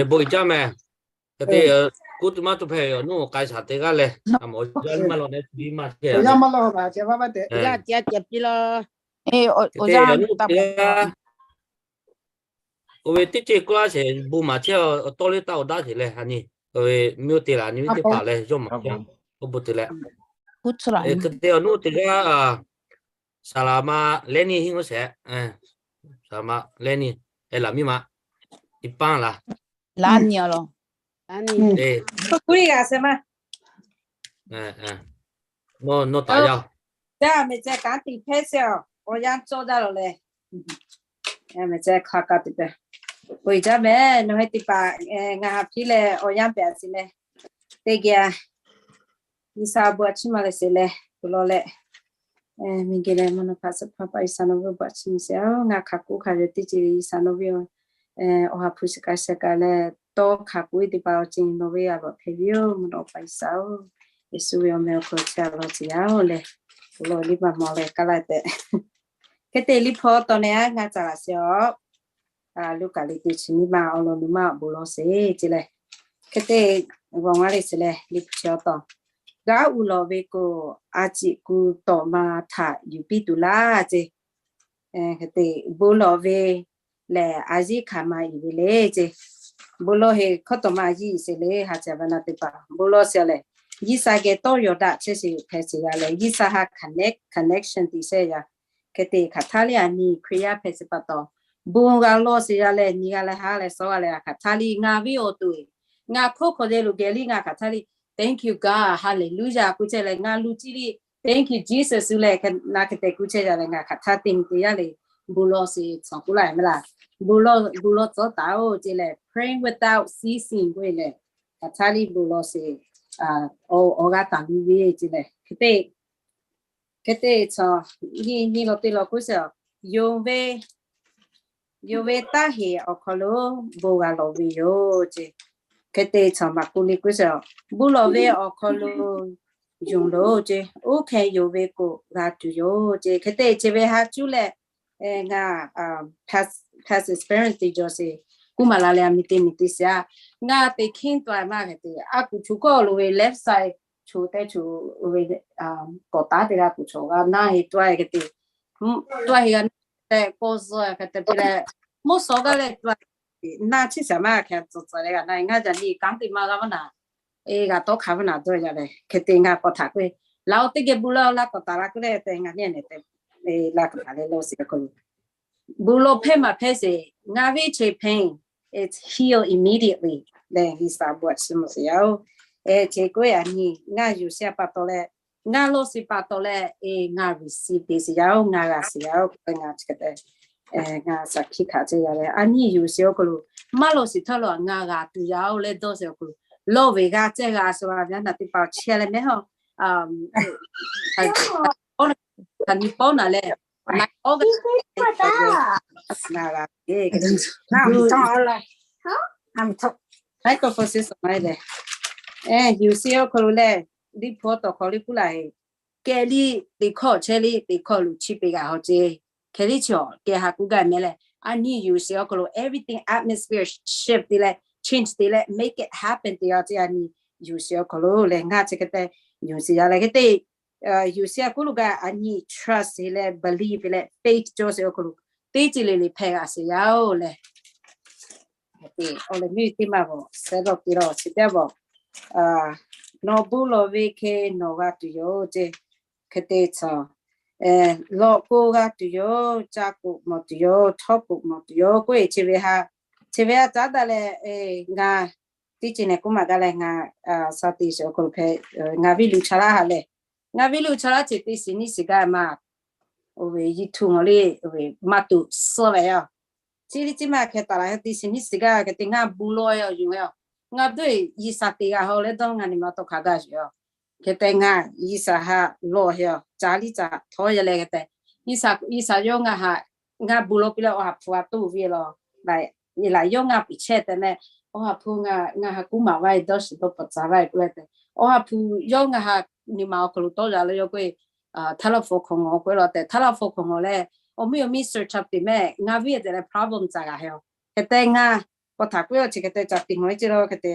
Bon jaˇ mehˍ. Hk'e te kuˉ tuˬ maˇ tuˬ hpehꞈ ve awˬ nuˇ k'ai shaˍ teˇ g'aˇ leh, a mawˬ jaˇ maˇ law leh tuˬ maˇ chehˇ. Awˬ yanˇ maˇ law, awˬ ve teˇ ceuˬ k'oˆ laˇ sheˍ, bon maˍ chehˇ, awˬ tawˇ liˇ taˇ awˬ daˇ sheˍ leh, a nyi, awˬ ve mvuhˇ te laˬ nyi ve teˇ hpaˍ leh yawˇ maˍ piˇ, awˬ bon te leh, hk'e te awˬ nuˇ teˇ g'aˇ, saˍ laˍ ma leh nyi hiˉ g'uˇ shehˍ, saˍ laˍ ma leh nyi, laꞈ miˇ ma, iˉ paˇ laˬ, laꞈ nyi a law, kuˇ liˇ g'a shehˍ ma. Nawˬ taˍ yaˇ-oˬ. Mehˍ ceh kanˉ te hpehˇ shehˍ-oˬ, awˬ yanˇ cawˇ daˇ lawˬ leh, mehˍ ceh hk'a ka te pehˍ. Bon jaˇ mehˍ, nawˬ hui teˇ hpaˍ ngaˬ haꞈ piˇ leh awˬ yanˇ pehˍ a sheˍ leh, teˇ geh G'uiˬsha bon a chiˇ ma leh sheˍ leh, kuˬ law leh, miˬguiˬ leh mvuhˇ naw hpaꞈ suhˍ hpaˇ paˆ G'uiˬsha nawˬ ve bon a chiˇ ma sheˍ-oˬ. Ngaˬ hk'a kuˉ hk'a ve teˇ ceuˬ G'uiˬsha nawˬ ve awˬ ha hpu shiˍ k'ai shehˍ k'ai leh, tawˇ hk'a kuˉ ve teˇ hpaˍ awˬ ceuˬ nawˬ ve a lawˬ hpehꞈ ve yoˬ. Mvuhˇ naw hpaꞈ G'uiˬsha-oˬ, Yeˍsuˆ ve awˬ meh awˬ hk'aw lo chehˇ a law ce yaˇ-oˬ leh, kuˬ law liˇ maˇ maw leh kaˇ laˇ tehꞈ. Hk'e te liꞈ hpu awˬ tawˍ nehˬ a ngaˬ caˍ laꞈ sheˍ-oˬ. Luˉkaꞈ liꞈ teˇ chi nyiˇ maˇ awˬ lawn nyi maˇ bon law sheˍ ce leh, hk'e te g'awˬ ngaˇ leh sheˍ leh liꞈ hpu chi awˬ tawˍ, g'aˇ uiˍ lawˬ ve k'o, a ciꞈ kuiˬ tawꞈ ma htaꞈ yuˬ piˇ tuˬ laˇ ce. Hk'e te bon lawˬ ve lehˬ, a yiˇ hk'aˬ ma yuˬ ve le ce. Bon lawˬ heˍ hkawˇ tawꞈ ma a yiˇ sheˍ le, ha ca ve na teˇ hpaˍ bon lawˬ sheˍ lehˬ, G'uiˬsha geh tawˇ yaw daꞈ chehˇ sheˍ hpehꞈ sheˍ yaˇ leh, G'uiˬsha ha connection tiꞈ sheˍ yaˇ. Hk'e te hk'aˬ htaˇ liˇ a nyi Hkriꞈ yaˇ hpehꞈ sheˍ pa taw, bon g'a lawˬ sheˍ yaˇ leh, nyi g'a leh ha leh shawˉ g'a leh, hk'aˬ htaˇ liˇ ngaˬ ve awˬ to eˬ, ngaˬ hk'oˆ hk'awꞈ te lo geh liˇ ngaˬ hk'aˬ htaˇ liˇ, Thank you God, hallelujah k'oˆ chehˇ leh, ngaˬ lo ciˇ liˇ, Thank you Jesus leh, na hk'e te k'oˆ chehˇ yaˇ leh, ngaˬ hk'aˬ htaˇ te nyi te yaˇ leh, bon lawˬ sheˍ tcuh k'oˆ laˇ ve mehˍ laˇ. Bon lawˬ, bon lawˬ tcuh taˍ-oˬ ce leh, praying without ceasing k'oˆ leh, hk'aˬ htaˇ liˇ bon lawˬ sheˍ, awˬ g'aˇ taˍ ve ce leh, hk'e te, hk'e te tcuh, nyi nyi lawˬ te lawˬ k'oˆ sheˍ, yonˍ ve, yonˍ ve taˇ heˍ awˬ hk'aw lo bon g'a lawˬ ve yoˬ ce. Hk'e te tcuh maˍ k'oˆ le k'oˆ sheˍ, bon lawˬ ve awˬ hk'aw lo yonˍ loˬ ce. Oˇ hk'e yonˍ ve k'o g'a tuˬ yoˬ ce. Hk'e te chi ve ha cuˇ leh, ngaˬ past experience te jaw sheˍ, kuˇ maˍ la leh a miˬ te miˬ te sheˍ a. Ngaˬ teꞈ hkiˉ taw maˇ hk'e te, a kuˬ chu kawˇ lo ve left side chu teˇ chu ve, kawꞈ taˉ teˇ g'aˇ kuˬ chaw g'a naˇ heˍ taw hk'e te, taw heˍ g'a naˇ tehꞈ kawˇ zuhˆ hk'e te te leh, mvuhˇ shawˉ gaˇ leh taw naˇ chiˇ shaˍ maˇ hk'e tcuh tcuh leh g'a na. Ngaˬ yaꞈ nyi kanˉ te maˇ g'a maˇ naˍ, e g'a tawˇ hk'a maˇ naˍ dawˇ yaˇ leh, hk'e te ngaˬ kawꞈ htaꞈ k'oˆ ve, laˬ-oˬ teˇ geh bon lawˬ laˇ kawꞈ taˍ la k'oˆ leh tehꞈ ngaˬ nehˬ nehˬ tehꞈ, laˇ kawꞈ taˍ leh lawˬ sheˍ k'o, bon lawˬ hpehˇ maˍ hpehˇ sheˍ, ngaˬ ve chi pain, it's healed immediately leh G'uiˬsha bon a chiˇ mvuh sheˍ yaˇ-oˬ. Chi k'oˆ ve a nyi ngaˬ yuˬ sheˍ pa taw leh, ngaˬ lawˬ sheˍ pa taw leh, ngaˬ receive te sheˍ yaˇ-oˬ, ngaˬ g'a sheˍ yaˇ-oˬ k'oˆ leh ngaˬ chi hk'e te ngaˬ shaˍ hkiˆ hkanˍ chehˇ yaˇ leh, a nyi yuˬ sheˍ awˬ hk'aw lo maˇ lawˬ sheˍ htawˇ lo ngaˬ g'a tuˬ yaˇ-oˬ leh dawˇ sheˍ awˬ hk'aw lo, lawˬ ve g'a cehˇ g'a sha va ve a naˬ teˇ hpaˍ awˬ chehˇ leh mehˉ hawˇ, hk'aˬ nyi pawˆ naˍ leh, na awˉ g'a, na g'a, microphone shu ma leh, yuˬ sheˍ awˬ hk'aw lo leh, liꞈ hpu tawˍ hk'aw liˇ k'oˆ laˇ heˍ, kehˬ liˇ teˇ hkawˇ chehˇ liˇ teˇ hkawˇ lo chi peꞈ g'a haw ce. Hkehˬ liˇ chi awˬ kehˬ ha k'oˆ gaˇ mehˍ leh, a nyi yuˬ sheˍ awˬ hk'aw lo everything atmosphere shift te leh, change te leh, make it happen te yaˇ ce. A nyi yuˬ sheˍ awˬ hk'aw lo leh ngaˬ chi hk'e te yuˬ sheˍ yaˇ leh hk'e te yuˬ sheˍ a k'oˆ lo gaˇ, a nyi trust te leh, believe te leh, faith cawˬ sheˍ awˬ hk'aw lo teˇ ceuˬ le le hpehꞈ g'a sheˍ yaˇ-oˬ leh, awˬ leh miˇ teˇ maˬ bawˬ sehˉ lawˬ te lawˬ chi teˇ bawˬ Nawˬ bon lawˬ ve hk'e nawˬ g'a tuˬ yoˬ ce. Hk'e te tcuh, lawꞈ k'oˆ g'a tuˬ yoˬ, ca k'oˍ mawˬ tuˬ yoˬ, htawˇ k'oˍ mawˬ tuˬ yoˬ k'oˆ ve chi ve ha, chi ve ha caˉ daꞈ leh, ngaˬ teˇ ceuˬ nehˬ k'oˆ maˍ gaˇ leh ngaˬ sha te shiˍ awˬ hk'aw lo hpehꞈ, ngaˬ viˇ luˬ cha laˇ ha lehˬ, ngaˬ viˇ luˬ cha laˇ ce teˇ shiˍ nyiˇ shiˍ gaˇ maˇ, oˇ ve YouTube awˬ le, oˇ ve maˇ tuꞈ suhˉ ve yoˬ. Chi teˇ ceuˬ maˇ hk'e taˍ la, teˇ shiˍ nyiˇ shiˍ gaˇ hk'e te ngaˬ bon lawˬ yoˬ, yuˬ yoˬ. Ngaˬ dawˇ G'uiˬsha te g'a haw leh dawˇ ngaˬ nyi ma tawˇ hk'a gaˇ yuˬ yoˬ. Hk'e te ngaˬ G'uiˬsha ha lawˬ yoˬ, ca liˇ ca htawˇ yaˇ leh hk'e te, G'uiˬsha yawˇ ngaˬ ha, ngaˬ bon lawˬ piˇ leh awˬ ha hpu g'a toˇ ve laˬ, laˬ yawˇ ngaˬ piˍ chehˇ tehꞈ meh, awˬ ha hpu ngaˬ ha k'oˆ maˍ vaˇ e dawˇ shiˍ dawˇ paˍ ca vaˇ e k'oˆ leh te, awˬ ha hpu yawˇ ngaˬ ha nyi ma awˬ hk'aw lo tawˇ yaꞈ leh yawˇ k'oˆ ve, Taˇ laˇ hpu hk'aw ngawˬ k'oˆ law tehꞈ, Taˇ laˇ hpu hk'aw ngawˬ leh awˬ miˇ awˬ miˇ search up te meh, ngaˬ viˇ te leh problem ca g'a heh. Hk'e te ngaˬ k'awꞈ htaꞈ k'oˆ ve chi hk'e te ca tiꞈ ngawˬ e ce la hk'e te,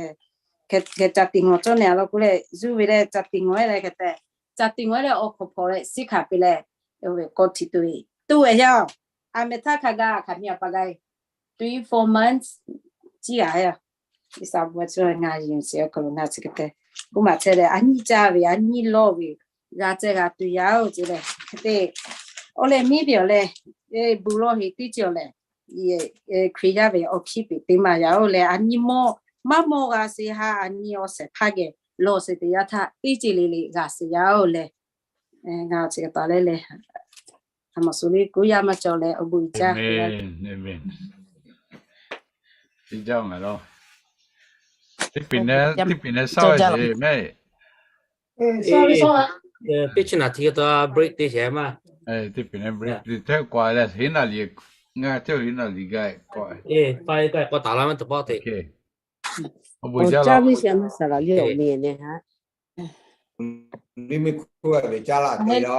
hk'e ca tiꞈ ngawˬ cawˇ nehˬ a law k'oˆ leh zuˇ ve leh ca tiꞈ ngawˬ e leh hk'e te, ca tiꞈ ngawˬ e leh awˬ hk'aw hpawꞈ leh siˉ hkanˍ piˇ leh, k'awꞈ htiꞈ tuˬ ve, tuˬ ve yoˬ. A meh htaˇ hk'a gaˇ hk'aˬ miˇ a pa gaˇ e, three four months ciˇ g'a heh. G'uiˬsha bon a chi ngaˬ yuˬ shiˍ awˬ hk'aw lo ngaˬ chi hk'e te k'oˆ maˍ chehˇ leh, a nyiˇ caˇ ve a nyiˇ lawˇ ve g'a ceh g'a tuˬ yaˇ oˬ ce leh, hk'e te, awˬ leh miˇ ve awˬ leh, bon lawˬ heˆ teˇ ceuˬ awˬ leh, Hkriꞈ yaˇ ve awˬ hkiˇ peꞈ teˇ maˬ yaˇ oˬ leh, a nyi mawˇ maˇ mawˇ g'a sheˍ ha, a nyi awˬ shehˍ hpaˇ geh lawˬ sheˍ teˇ yanˇ htaˇ teˇ ceuˬ le le g'a sheˍ yaˇ oˬ leh, ngaˬ chi hk'e taˍ leh leh, a maˍ suh le k'oˆ yaˇ maˇ cawˬ leh awˬ bon uiˍ jaˇ. Teˇ pawˆ nehˬ shaˉ ve mehˆ, teˇ chi naˍ tiꞈ hk'e taw break te sheˍ maˇ, teˇ pawˆ nehˬ break te hteˇ k'o leh heˉ naˍ liꞈ, ngaˬ hteˇ heˉ naˍ liꞈ gaˇ k'o, k'awꞈ taˍ la maˇ teˇ pawˆ te. Awˬ bon jaˇ law. Liˇ miˇ hkuˇ ve caˇ laˇ te la.